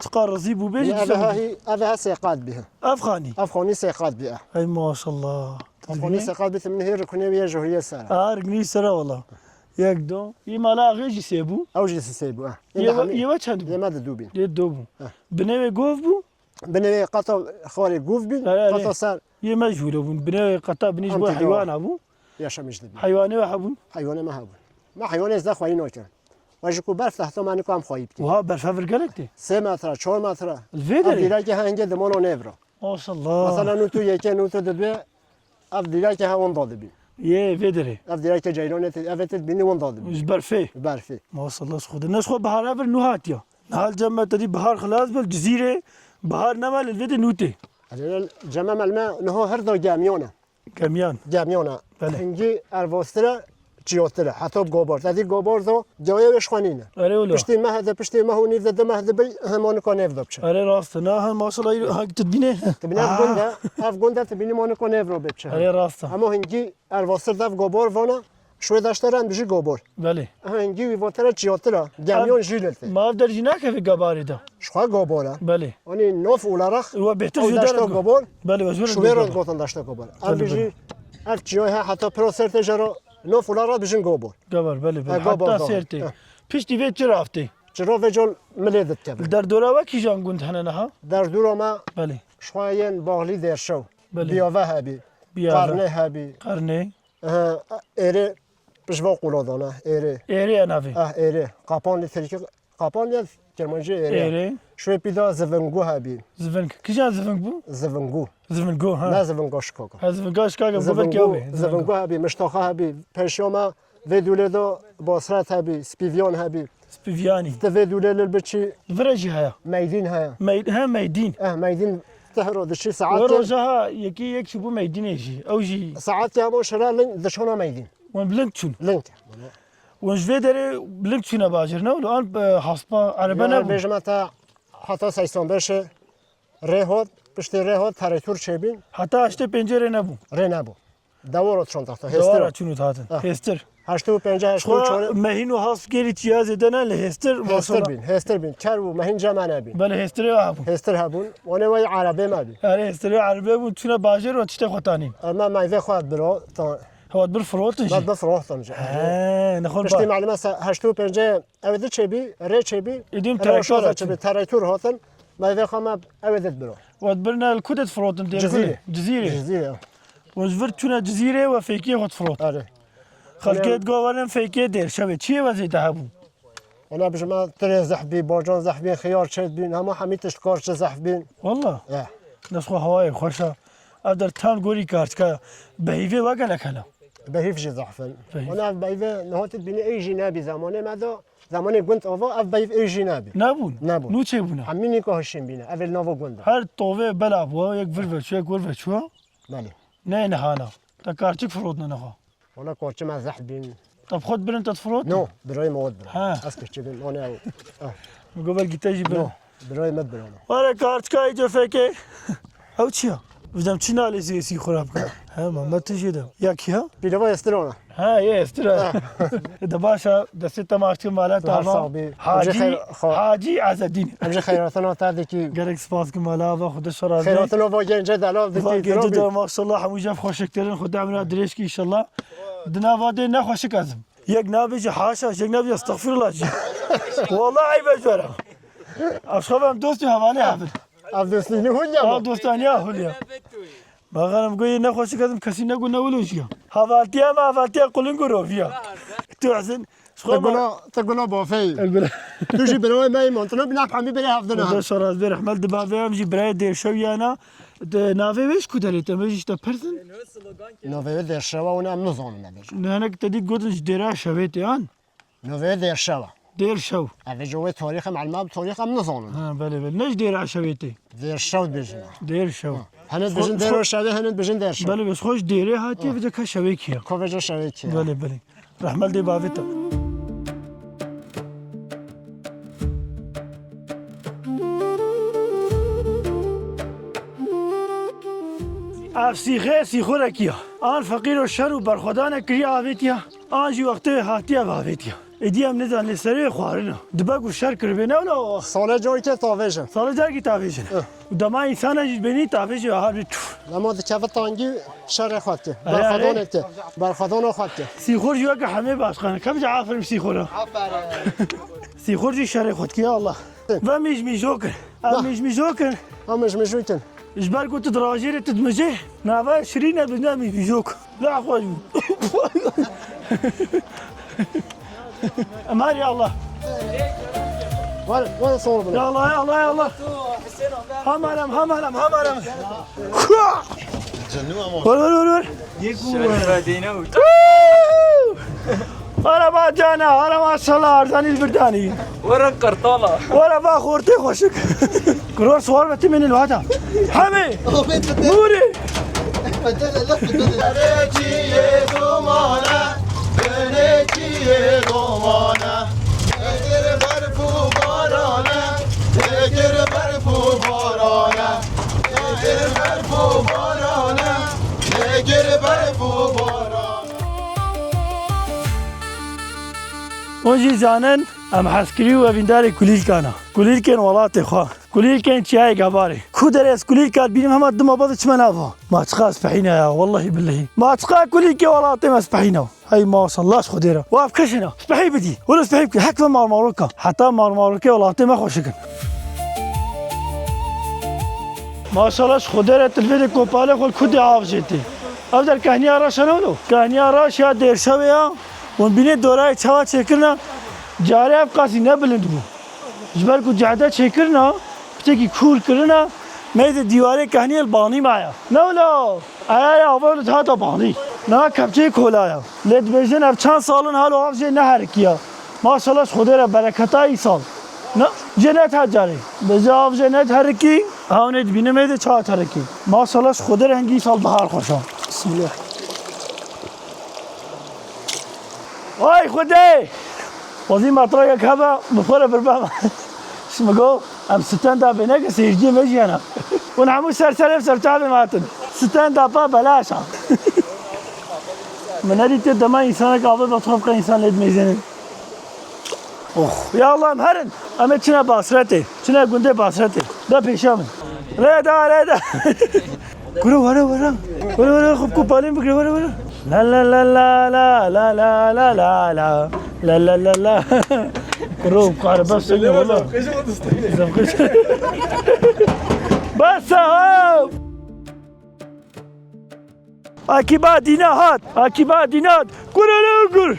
Çiqa rizî bû bê jî Ev dizan ha bû. Hî, ev ha sêqat bî. Ev xanî. Ev xanî sêqat bî, eh. Ey maşallah. Ev xanî sêqat bî, tu min hê rikûnê wî yê ji hûriyê ser e. Ha, rikûnê ser e wala. Yek, do. Yê mala axê jî sê bû. Ew jî sê bû, eh. Yê we, yê we çend bû? Yê me di dû bîn. Yê do bû. Eh. Binê wê gov bû? Binê wê qata xwarê gov bîn, Erê, erê. Qata ser. Yê me jûre bûn. Binê wê qata binî ji Em bo tê heywana bû. Yaşamış dibîn. Heywanê we hebûn? Heywanê me hebûn. Me heywanê zde xweyî nakin. Ve ji ku berf tehta me nika em xweyî bikin. Wiha berfe vir gelek tê? Sê metre, çar metre. Li vê Ev derê? Dîrekê hengê dimana nêvra. Maşallah. Mesela nû tu yekê, nû tu didwê, ev dîrekê he winda dibîn. Yê vê derê. Ev dîrekê ceyranê te, ev ê te dibînî winda dibîn. Ji berfê? Ji berfê. Maşallah, ji Xwedê. Ne ji xwe bihara vir nû hatiya. Niha li cem me te dî bihar xilas bû, li Cizîrê bihar nema, li vê de nû tê. Erê, cem me, li me niha her da gemiyane. Gemiyan. Gemiyana. Belê. Hingî ervostire, çiyotire. Heta bi gobar. Te dî gobar do, cayê wê ji xwe nîne. Erê wilo. Piştî meh de, piştî meh û nîv de, du meh de bî, hema nika nêv de biçe. Erê rast e. Na, ha, maşallah, îro, ha, tu dibîne. Tu bine ev gund e, ev gund e, tu bînî ma nika nêv ro bê biçe. Erê rast e. Hema hingî ervostir de ev gobar vana, şwê deşte re em dijî gobar. Belê. Hingî wî votere çiyotire. Gemiyon Ev, jî lil te. Ma ev der jî nakeve gabarê de. Ji xwe gobor e. Belê. Onî nof olarak We bêhtir ew ji deşta der gobor. Belê, we ji Şu der vê re gobor. Gotin deşta gobor. Ev Belê, jî belê. Ev çiyoy he heta piro ser te jero nof olarak bijin gobor. Gobor, belê, belê. He, gobor Heta doğru. Ser te. He. Piştî vê çi raftê? Çiro vê col milê dit kevin. Derdora we kîjan gund hene niha? Derdora me Belê. Ji xwe yên Bağlı Derşew. Belê. Biyave hebî. Biyave. Qarnê hebî. Qarnê. Aha, êrê pişva qula dana, êrê. Êrê ya navê. Ah, êrê. Qapan li Tirkî, qapan ya Kirmancî êrê. Êrê. Şwê pîda zivingû hebî. Ziving. Kîjan ziving bû? Zivingû. Zivingû, ha. Ne zivinga şikaka. Ha, zivinga şikaka, Zivingû, gover kewê. Zivingû hebî, miştaxa hebî. Pêşiya me vê dûlê de basret hebî, spîvyan hebî. Spîvyanî. Ti vê dûlê lil biçî. Vire jî heye. Meydîn heye. Mey-, he, meydîn. Eh, meydîn tihro dişî We saetê. Roja ha, yekî yek çûbû meydînê jî. Ew jî. Saetê hema şira ling dişona meydîn. Wan bi ling çûn. Ling. Wan ji vê derê bi ling çûne bajêr, ne? An, e, haspa, erebe Ya, nebû. Bêjime te heta seyson beşê rê hot, piştî rê hot, teretur çêbîn. Heta heştê pêncê rê nebû. Rê nebû. Dewara çon taxta, Dewara hêstir. Çûn û hatin. Ah. Hêstir. Heştê û pênc, heştê û çar. Xwe mehîn û has gerî çiya zêde ne li hêstir, Hêstir maşallah. Bîn, hêstir bîn. Ker û mehîn cem me nebîn. Belê hêstirê we hebûn. Hêstir hebûn. Wane wey erebê me bîn. Erê hêstirê erebê bûn, çûne bajêr û tiştê xwe tanîn. Em me meyvê xwe biro, tan- Hewa bir firotin jî. Bad bifrotin jî. He, ne xwe Piştî ba- malime se-, heştê û pêncê ew di çêbî, rê çêbî. Îdîm Rê terekar şoza hatin. Çêbî, terektur hatin. Meyvê xwe me ew dit biro. Wet birine li ku dit firotin tê Cizîrê. Cizîrê. Cizîrê. Wan ji vir çûne Cizîrê we fêkiyê xwe difirot. Erê. Xelkê Erê. Digo werin fêkiyê Dêrşevê. Çiyê we zêde hebû? Ona bijima tirê zehf bî, bacan zehf bîn, xiyar çêt bîn, hema hemî tişt karçe zehf bîn. Walla? Eh. Dest xwe hewayê xweş e. Ev der tam gorî karçka behîvê we gelek hene. Behîv jî zehf in. Behîv. Ona ev behîvê niha tu dibînî ey jî nebî zamanê me de, zamanê gund ava ev behîv ey jî nebî. Nebûn? Nebûn. Nû çêbûne? Hemî nîka hişîn bîne. Ev ê li nava gund e. Her tovê bela bû, yek vir ve çû, yek wir ve çû. Belê. Ne nihana. Te karçik firotne niha. Wala karçê me zehf bîn. Te bi xwe dibirin te difirot? No, birayê me wan dibira. Ha. Ez kifçe bîm, wan ew. Ah. Min got belkî te jî bir. No, birayê me dibira. Were karçika îco fêkê. Ew çi ya? Vizem çi nalê zê sîxura bikim. He, Mehmet tu jê de. Ya kî ha? Pîlava Estirana. Ha, ye Estirana. De başa, destê te maç kim mala tamam. Hacî, Hacî Ezedîn. Em ji xeyratina te dikî. Gerek spas kim mala, va Xuda şo razî. Xeyratina va gence delal dikî. Va gence de maşallah, hemû jev xweşiktirin, Xuda emra dirêj ki inşallah. Dina va dê nexweşik ezim. Yek nabêje haşa, yek nabêje estexfirullah jî. Wallah eyb e ji we re. Ev xev em dost û hevalê hev in. Ev dostî ne hûn ya ma? Ev dostaniya hûn ya. Baxanim goyê nexweşik ezim kesî nego ne wilo jî ya. Hevaltiya me hevaltiya quling û roviya. Tu ezin. Te guna, te guna bafeyî. Te guna. Tu jî birayê me yî, mantino bîna hemî berê hevdin ha. Xuda şo razî be, rehmet di bavê em jî birayê Dêrşew yana. Di navê wê ji ku derê te, me jî ji te pirsin? Navê wê Dêrşewa, hûn em nizanin me bêjin. Hinek te dît gotin ji Dêra Şewê tê an? Navê wê Dêrşewa. Dêrşew. Ev ji wê tarîx em elma bi tarîx em nizanin. Ha, belê, belê. Ne ji Dêra Şewê tê? Dêrşew dibêjin. Dêrşew. Hinek dibêjin Dêro Şewê, hinek dibêjin Dêrşew. Belê, belê. Xwe ji Dêrê hatiye, vêca ka Şewê kî ya? Ko vêca Şewê kî ya? Belê, belê. Rehmet dê bavê te. Ev sîxê sîxorekî ya. An feqîro şer û berxwedanek kiriye avêtiya, an jî wextê hatiye ve avêtiya. Êdî em nizanin lê serê xwarina. Dibe ku şer kiribê ne wilo. Sale carkê tavêjin. Sale carkî tavêjin. Eh. Û dema însana jî benî tavêjê ahar bê tuf. Lema dikeve tangî şerê xwe dike. Are, are. Berxwedanê dike. Berxwedana xwe dike. Sîxor jî weke hemê başqan. Kem jî aferin sîxora. Aferin. Sîxor jî şerê xwe dike ya Allah. Ve mîjmîjok in. Em mîjmîjok in. Em mîjmîjok in. Ji ber ku tu dirajê re tu dimijê, nava şirîn e, bi ne mîjmîjok. La xweş bû. Emar ya Allah. Var, var, sağ ol. Ya Allah, ya Allah, ya Allah. Hamarem, hamarem, hamarem. Vur, vur, vur, vur. Şerîfe dîne û. Araba cana, araba sala, arzanî birdanî. Were qirtala. Were ba xortê xweşik. Kuror swar ve timênin vata. Hemê. Nûrê. Binekî yê domane, binekî yê domane. Nekir berf û barane, nekir berf û barane. Nekir berf û barane, nekir berf û barane. Hûn jî zanin, em hezkirî û evîndarê kulîlkan a. Kulîlkên welatê xwe. Kulîlkên çiyayê Gebarê. Ku derê ez kulîlka dibînim hema dima baz diçime nava. Ma çiqa spehîna ya, wellehî billehî. Ma çiqa kulîlkê welatê me spehîna. Hey maşallah ji Xwedê re. Wa ev kişina. Spehî bidî. Wilo spehî bikî. Hek ve marmaroka. Heta marmarokê welatê me xweşik in. Maşallah ji Xwedê re tu li vê de kopalê xwe ku dê av jê tê. Ev der kehniya reş e ne wilo. Kehniya reş ya Dêrşewê ya. Hûn bînê dorayê çawa çêkirina. Carê ev qasî ne bilind bû. Ji ber ku cehde çêkirina, piçekî kûr kirina, meyzê dîwarê kehniyê li banî maya. Ne wilo, eya ya ava wilo dihata banî. Niha kepçeyê kola ya. Lê dibêjin ev çend sal in halo av jê neherikiya. Maşallah ji Xwedê re bereketa îsal. Ne, jê nedihe carê. Bêje av jê nediherikî, ew nê dibîne meyzê çawa terikî. Maşallah ji Xwedê re hingî îsal bihar xweş a. Bismillah. Ay Xwedê! Wezî matrayek hebe, bi xwe re birbem. Şi min got, em stenda bêne ke seyirciyê me jî hene. Hûn hemû ser serê serçavê me hatin. Stenda pa belaş a. Min nedîtiye dema însanek avê vextxwe bike însan lê dimeyzêne. Oh, ya Allah, em herin. Em ê çine Basretê. Çine gundê Basretê. De pêşiya min. Rê da, rê da. Kuro, were, were. Were, were, xwe kopalên bigire, were, were. La, la, la. La, la, la, la. Kuro, kare, bes sene, wala. Zevkış. Bes, ha. Akîba dîna hat, akîba dîna hat. Kurele gur.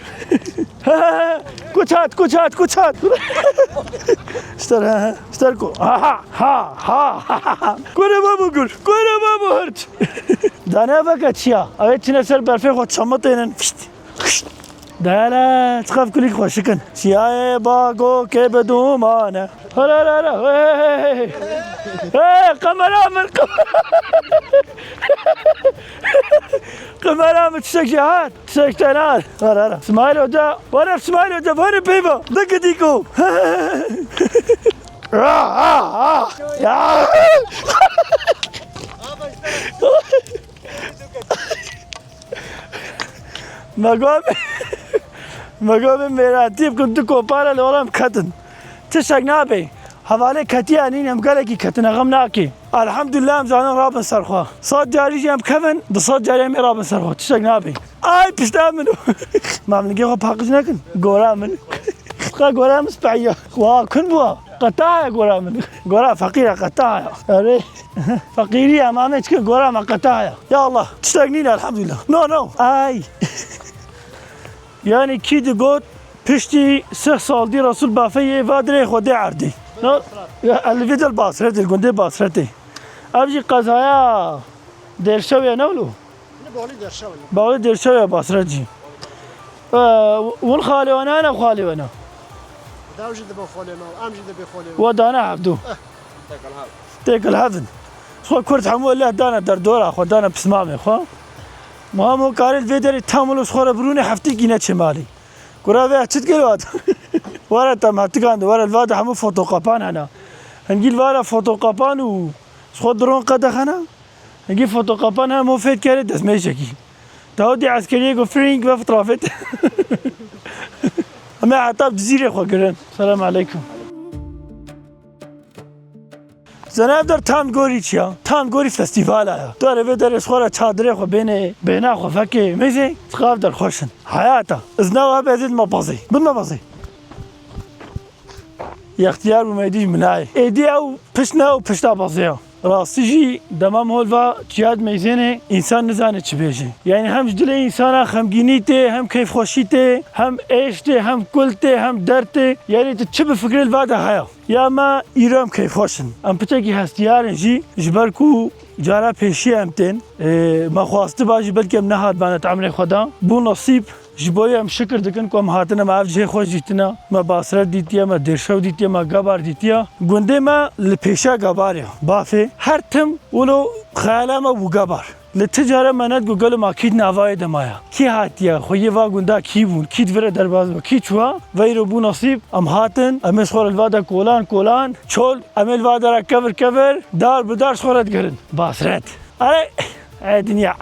Kuç hat, kuç hat, kuç hat. Şter, ha, ha. Şter ku. Ha, ha, ha, ha, ha, ha. Kure babu gur, kure babu hırç. Dane veke çiya. Evet, çine ser berfê xwe çamatênin. Fişt, fişt. Dere, çiqev kulîk xweşik in. Çiyayê Bagokê bi dumane. Hara, hara, hara, hey, hey, hey. Hey, kamera min, kamera. Kamera min tiştek hat, tiştek te hat. Hara, hara. Smail Hoca, were Smail Hoca, were peyva. Dikidîko. Ah, ah, ah. Ya. Me got, me got, mêratî bikin, du kopara li oram ketin. Tiştek nabe. Hevalê ketiye nîn, em gelekî ketine, xem nake. Elhamdulillah, em zanin rabin ser xwe. Sed carî jî em kevin, du sed carî em ê rabin ser xwe. Tiştek nabe. Ay, pişta min. Ma min gê xwe paqij nekin. Gora min. Xwe gora min spehiya. Wa, kun bûa. Qeta ya gora min. Gora feqîr e, qeta ya. Erê. Feqîrî ya, ma me çike gora me qeta ya. Ya Allah, tiştek nîne, elhamdulillah. No, no. Ay. Yani kî digot, piştî sih sal dî Resul bafê yê va dirê xwe dê erdê. No, ya, el vî dil Basretê, gundê Basretê. Ev jî qezaya Dêrşewê ne wilo? Li Balî Dêrşewê. Balî Dêrşewê Basret jî. E, win xalê we ne, ne xalê we ne? Dew jî dibe xalê me, em jî dibê xalê me. We dane hevdu. Eh. Têkil hevin. Xwe Kurd hemû leh dane derdora xwe, dane pismamê xwe. Muha hemû karê li vê derê tam wilo ji xwe re birûnê heftîkî neçê malê. Kura vê çi dikir wat? Were te me tikan de, were li va de hemû fotoqepan hene. Hingî li va de fotoqepan û ji xwe dron qedexene. Hingî fotoqepan hene, mo fêt kerê destmêşekî. Taw dî eskeriyê ku frîng ve fitrafêt. Em ê heta bi Cizîrê xwe kirin. Selam aleykum. Zana ev der tam gorî çi ya? Tam gorî festîvala ya. Tu erê vê derê ji xwe re çadirê xwe bênê, bêhna xwe vekê, mêzê, çiqa ev der xweş in. Heyata. Ez ne webe ez ê me bazê. Bin me bazê. Yextiyar bû me dî ji min nayê. Êdî ew pişt ne ew pişta bazê ya. Rastî jî dema hol va çiya dimeyzêne, însan nizane çi bêje. Yani hem ji dilê însana xemgînî tê, hem keyfxweşî tê, hem êş tê, hem kul tê, hem derd tê. Yani tu çi bifikirî li va de heye. Ya me îro em keyfxweş in. Em piçekî hestiyar in jî, ji ber ku cara pêşî em tên. Ê, me xwestiba jî belkî em nehatibane di emrê xwe de. Bû nesîb, ji bo yê em şikir dikin ku em hatine, me ev cihê xweş dîtine, me Basret dîtiye, me Dêrşew dîtiye, me Gebar dîtiye. Gundê me li pêşiya Gebarê ye. Bafê her tim wilo xeyala me bû Gebar. Li ti care me negot gelo ma kî di navayê de maye. Kî hatiye? Xweyê va gunda kî bûn? Kî di vir re derbas bû? Kî çûya? Veyro bû nesîb, em hatin, em ê ji xwe re li va de kolan, kolan, çol, em ê li va de re kevir, kevir, dar bi dar ji xwe re digerin. Basret. Erê, ey dinya.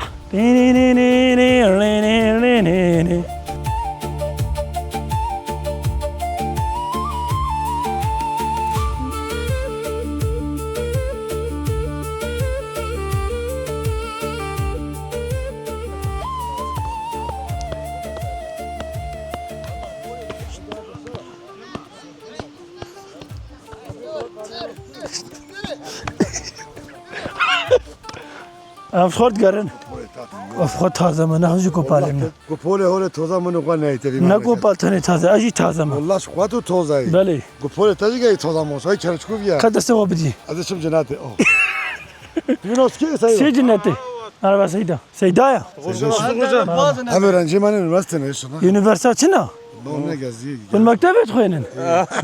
Em xort gerin. Of, xwe taze me, ne jî kopalê me. Ku polê holê toza min û xwe neytê. Ne kopal tenê taze, ez jî taze me. Wallah, xwe tu toza yî. Belê. Ku polê te jî geyî toza me, say çerçkû viya. Ka destê xwe bidî. Ez çim cenetê, oh. Tu nos kê, say? Sê cenetê. Araba Seyda. Seyda ya. Ev öğrenci men üniversite ne inşallah. Üniversite çi ne? Hûn mektebê dixwînin?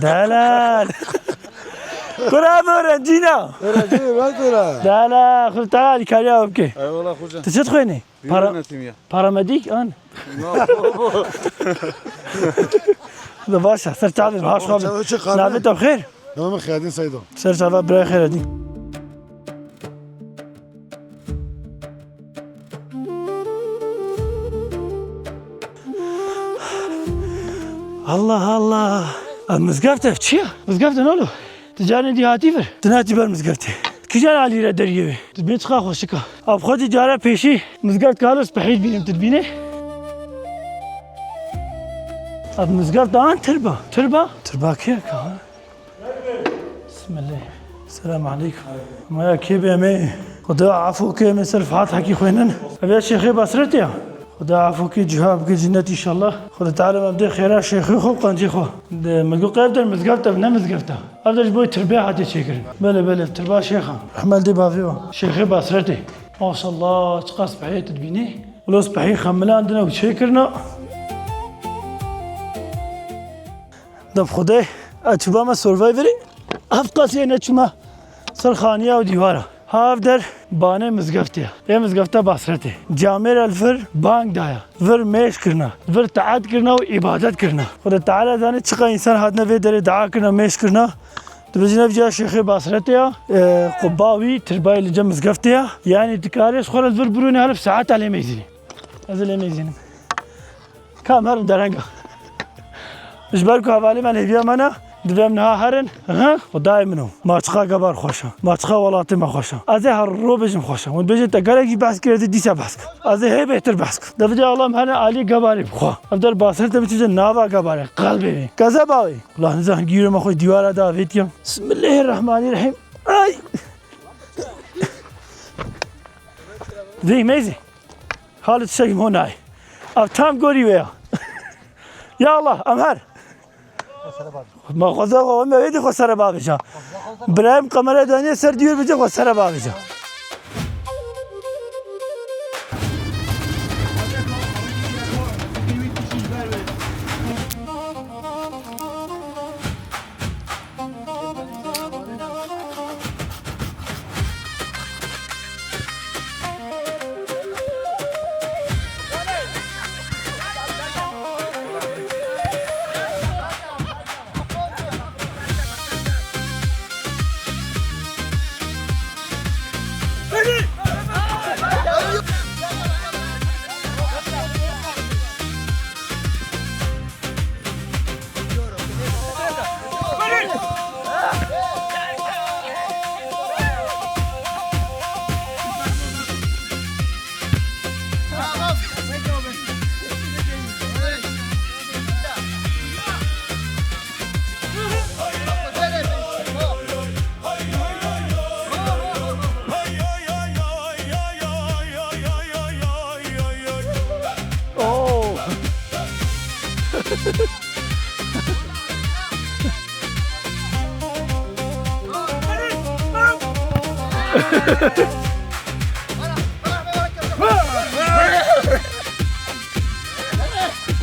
Delal. Kura ev öğrenci ne? Öğrenci üniversite ne? Delal, xwe te alîkariya bike. Eyvallah hoca. Tu çi dixwînî? Para-, yönetim ya. Paramedik an. De baş e, ser çavê, baş xwe. Çavê çi xabe? Navê te xêr? Navê min Xeyredîn Seydo. Ser çava birayê Xeyredîn. Allah Allah. Ev mizgeft ev çi ye? Mizgeft ne oğlum? Tu carên dî hatî vir? Tu nehatî ber mizgeftê. Kîjan alî re deriyê wê? Tu bê çiqa xweşik e. Ev xwedî cara pêşî mizgeft kalo spehî dibînim, tu dibînê? Ev mizgeft an tirba. Tirba? Tirba kê ye ka? Bismillah. Selam aleykum. Ma ya kê be me? Xuda afû ke me ser Fatihekî xwînin. Ev ya Şêxê Basretê ya. Xuda afû ke, ciha bike cinnet inşallah. Xuda Teala me bide xêra şêxê xwe, qancê xwe. De, me got ev der mizgeft e, ne mizgeft e. Ev der ji bo tirbê hatiye çêkirin. Belê, belê, tirba şêxa. Rehmet dê bavê wa. Şêxê Basretê. Maşallah, çiqas spehiyê tu dibînî. Wilo spehî xemilandine û çêkirine. De bi Xwedê, ez çûba me Survivorê. Ev qasê neçûme ser xaniya û dîwara. Ha ev der banê mizgeftê ye. Ê mizgefta Basretê. Camêra li vir bang daya. Vir mêş kirina. Vir teet kirina û îbadet kirina. Xuda Teala zanê çiqa însan hatine vê derê dua kirina, mêş kirina. Dibêjin ev ciya Şêxê Basretê ya, e, qubba wî tirbayê li cem mizgeftê ya. Yanî dikarê ji xwe re li vir birûnê herif saeta lê mêzînê. Ez ê lê mêzînim. Ka em herin derenga. Ji ber ku hevalê me li hêviya me ne, divê em niha herin. Hi, Xwedayê min o. Maçiqa gebar xweş e. Maçiqa welatê me xweş e. Ez ê her ro bêjim xweş e. Hûn dibêjin te gelek jî behs kir, ez ê dîsa behs kim. Ez ê hê bêhtir behs kim. Devê Allah em herin alî gebarê bi xwe. Ev der Basretê biçû nava gebarê. Qelbê wê. Kezeba wê. Wela nizanim gîrê me xwe dîwara da avêtiye. Bismillahirrahmanirrahîm. Ay! Vê mêzê. Halit Şehîm Honay. Ev tam gorî wê ya. Ya Allah, em her. Ma xweza xwe, em ê dî xwe sere bavêja. Birayim kamera daniye ser dîwêr bêje xwe sere bavêja.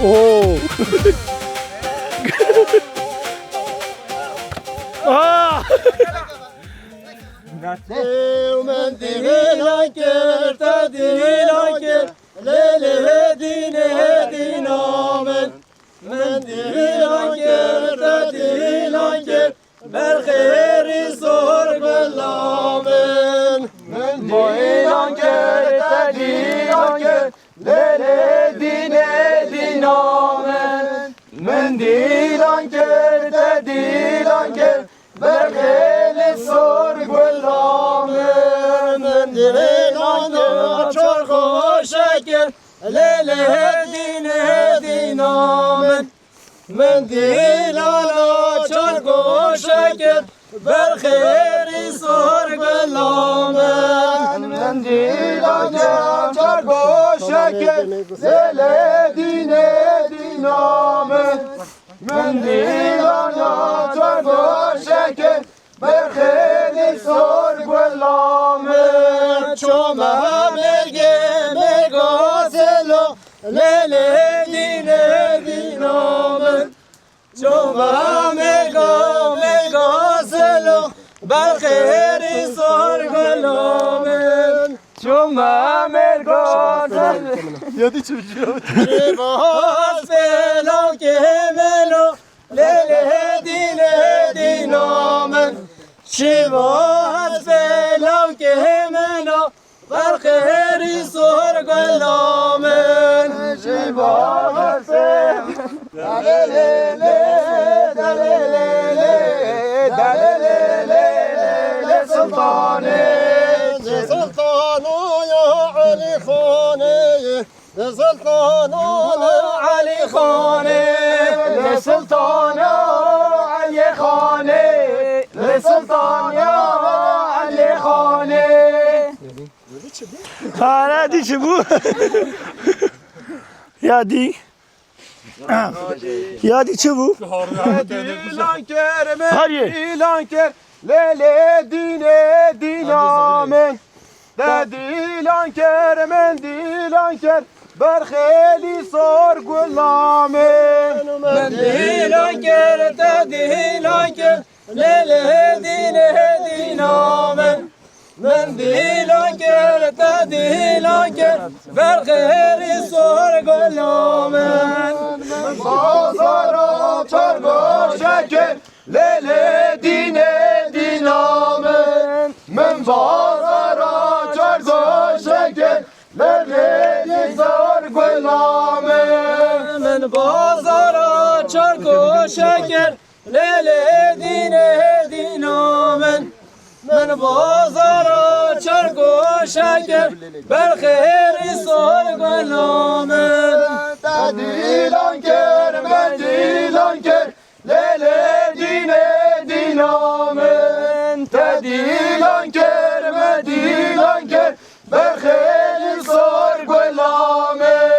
Oo. Aa! Ew min dîlan kir, te dîlan kir, lê lê dînê dîna min. Min dîlan kir, te dîlan kir, berxêrî sor gula min. Min dîlan kir, te dîlan kir, lê lê dînê dîna min. Min dîlan kir, te dîlan kir, berxêrî sor gula min. Min dîlan çar goşe kir, lê lê dînê dîna min. Min dîlana çar goşe kir, berxêrî sor gula min. Min dîlana çar goşe kir, lê lê dînê dîna min. Min dîlana çar goşe kir, berxêrî sor gula min. Çoma mêrgê mêrga selo, lê lê dînê dîna min. Çoma mêrga mêrga selo, berxêrî sor gula min. Çoma mêrga selo. Yedi çocuğu. Şiva has bela kemelo, lê lê dînê dîna min. Şiva has bela kemelo, berxêrî sor gula min. Şiva has bela. Dalelele, dalelele, dalelele, lê sultanê. Sultano ya Elî Xanê. Sultano Elî Xanê, li Sultano Elî Xanê, li Sultano Elî Xanê. Hara dî çi bû? Ya dî. Ya dî çi bû? Dîlan kir, Her yê. Dîlan kir, lê lê dînê dîna min. Te dîlan kir, min dîlan kir, berxêrî sor gula min. Min dîlan kir, te dîlan kir, lê lê dînê dîna min. Min dîlan kir, te dîlan kir, berxêrî sor gula min. Min bazara çar goşe kir, lê lê dînê Çarko şeker, lê lê dînê dîna min. Min bazara çarko şeker, berxêrî sor gula min. Te dîlan kir, me dîlan kir, lê lê dînê dîna min. Te dîlan kir, me dîlan kir, berxêrî sor gula min.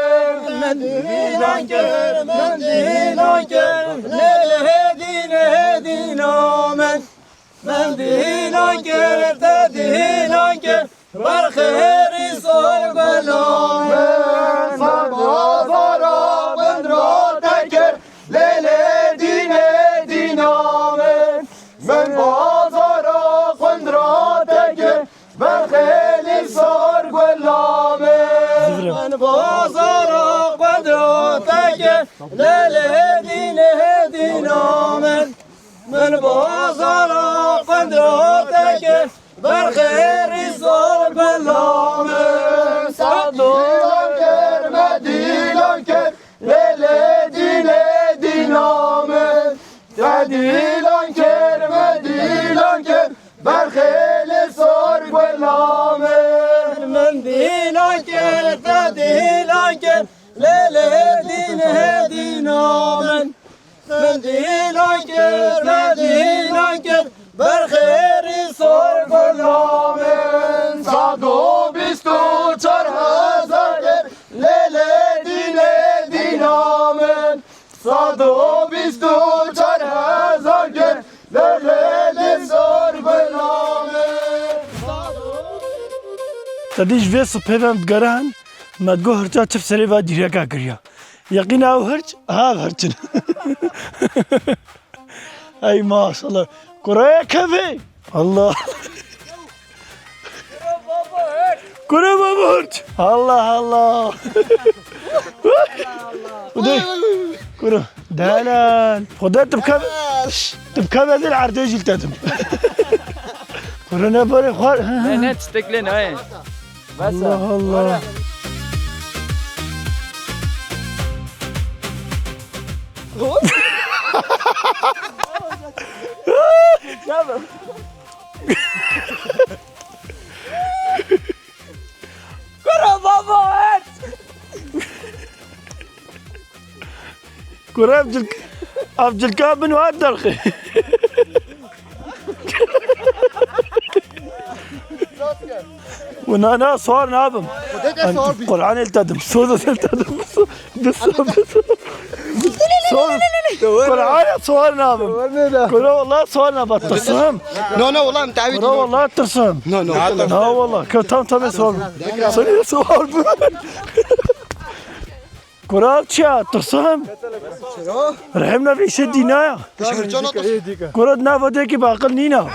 Min dîlan kir, min dîlan kir, lê lê dînê dîna min. Min dîlan kir, te dîlan kir, berxêrî sor gula min. Min bazara xwendra te kir, lê lê dînê dîna min. Min bazara xwendra te kir, berxêrî sor gula min. Min bazara xwendra te kir, lê lê dînê dîna min. Min bazara xwendra te kir, berxêrî sor gula min. Te dîlan kir, me dîlan kir, lê lê dînê dîna min. Te dîlan kir, me dîlan kir, berxêrî sor gula min. Min dîlan kir, te dîlan kir, lê lê dînê dîna min. Min dîlan kir, me dîlan kir, berxêrî sor gula min. Sed û bîst û çar hezar kir, lê lê dînê dîna min. Sed û bîst û çar hezar kir, lê lê sor gula min. Te dî ji vê sipê ve em digerihin, me digot hirça çift serê ve dîreka kiriya. Yeqîna ew hirç, ha ev hirç in. Ey maşallah. Kuraya kevê. Allah. Kuro baba hirç. Allah Allah. Ude. Kuro. Delal. Xuda tibka. Tibka bezil erdê jil tedim. Kuro ne bare xwar. Ne, ne, tiştek lê nayê. Bes e. Allah Allah. Kuro baba et. Kuro ev cilk-, ev cilka bin wer derxê. Wina na sor nabim. Xwedê te sor bî. Qur'anê li te dim. Soz li te dim. Biso, biso. Soz. Qur'anê sor nabim. Kuro wallah sor nabim. Tirsim. No, no, wallah, em tawî. Kuro wallah tirsim. No, no. Na wallah. Kuro tam tam sor. Seni sor. Kura çiya, tirsim. Rehim ne vîşe dîna ya. Kura nava de ki baqil nîna.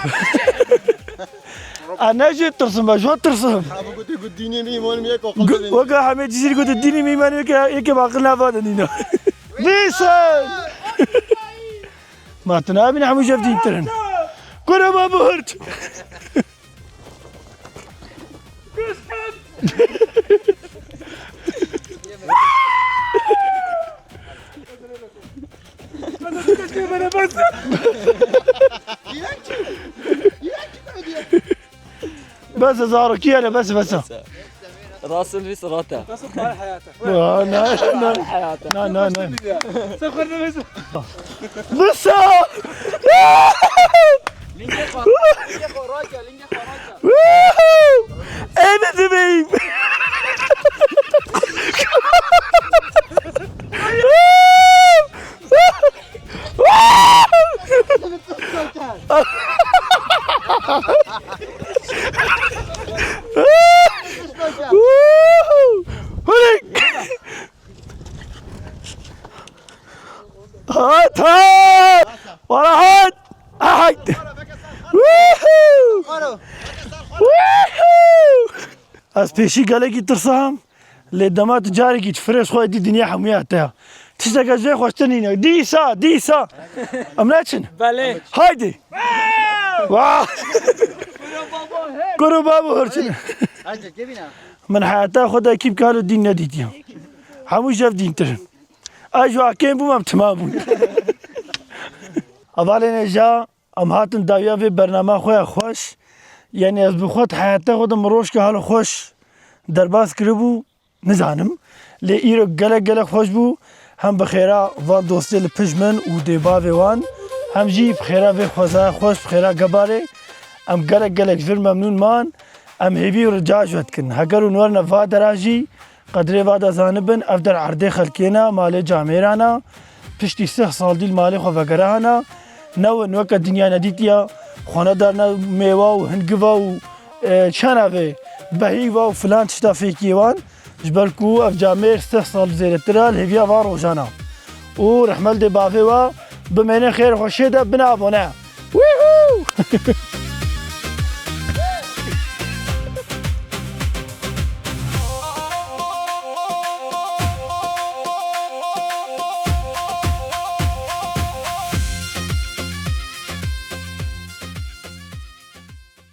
A ne jê tirsim, ben jwa tirsim. Weke hemê cizîr gote dînî mîman weke, yeke baqil nava de nîna. Vîşe! Ma tu nabîne hemû jev dîn tirin. Kura ma bu hirç. Bes e, zarokî ye, bes e, bes e. Rasul vî sirata. Na, na, na. Hayata. Na, na, na. Sen xwar nabês. Bes e. Lingê xwe, lingê xwe rake, lingê xwe rake. Woohoo! Ê dibîm. Woohoo! Hûrik! Hat, hat! Wara hat! Hayt! Woohoo! Woohoo! Ez pêşî gelekî tirsam, lê dema tu carekî ji firê xwe dî dinya hemûya te ya. Tişteke jê xweştir nîne. Dîsa, dîsa! Em neçin? Belê. Haydi! Wah! Kuro babo hirçin. Min heyata xwe de kîm kalo dîn nedîtiye. Hemû jev dîntir in. Ez ji akên bûm, em timam bûn. Hevalên hêja, em hatin dawiya vê bernama xwe ya xweş. Yanî ez bi xwe di heyata xwe de min rojke halo xweş derbas kiribû, nizanim. Lê îro gelek gelek xweş bû. Hem bi xêra van dostê li pişt min û dê bavê wan, hem jî bi xêra vê xwezaya xweş, bi xêra Gebarê. Em gelek gelek ji vir memnûn man. Em hêvî û rica ji we dikin. Heger hûn werine va dera jî, qedrê va de zanibin, ev der erdê xelkê ne, malê camêran e. Piştî sih sal dî li malê xwe vegerahana. Newin weke dinya nedîtiya, xwe nedarine mêwa û hingiva û, e, çi navê, behîva û filan tişta fêkiyê wan. Ji ber ku ev camêr sih sal zêdetir e, li hêviya van rojan e. Û rehmet dê bavê we, bimêne xêr xweşiyê de, bine abone. Wîhû!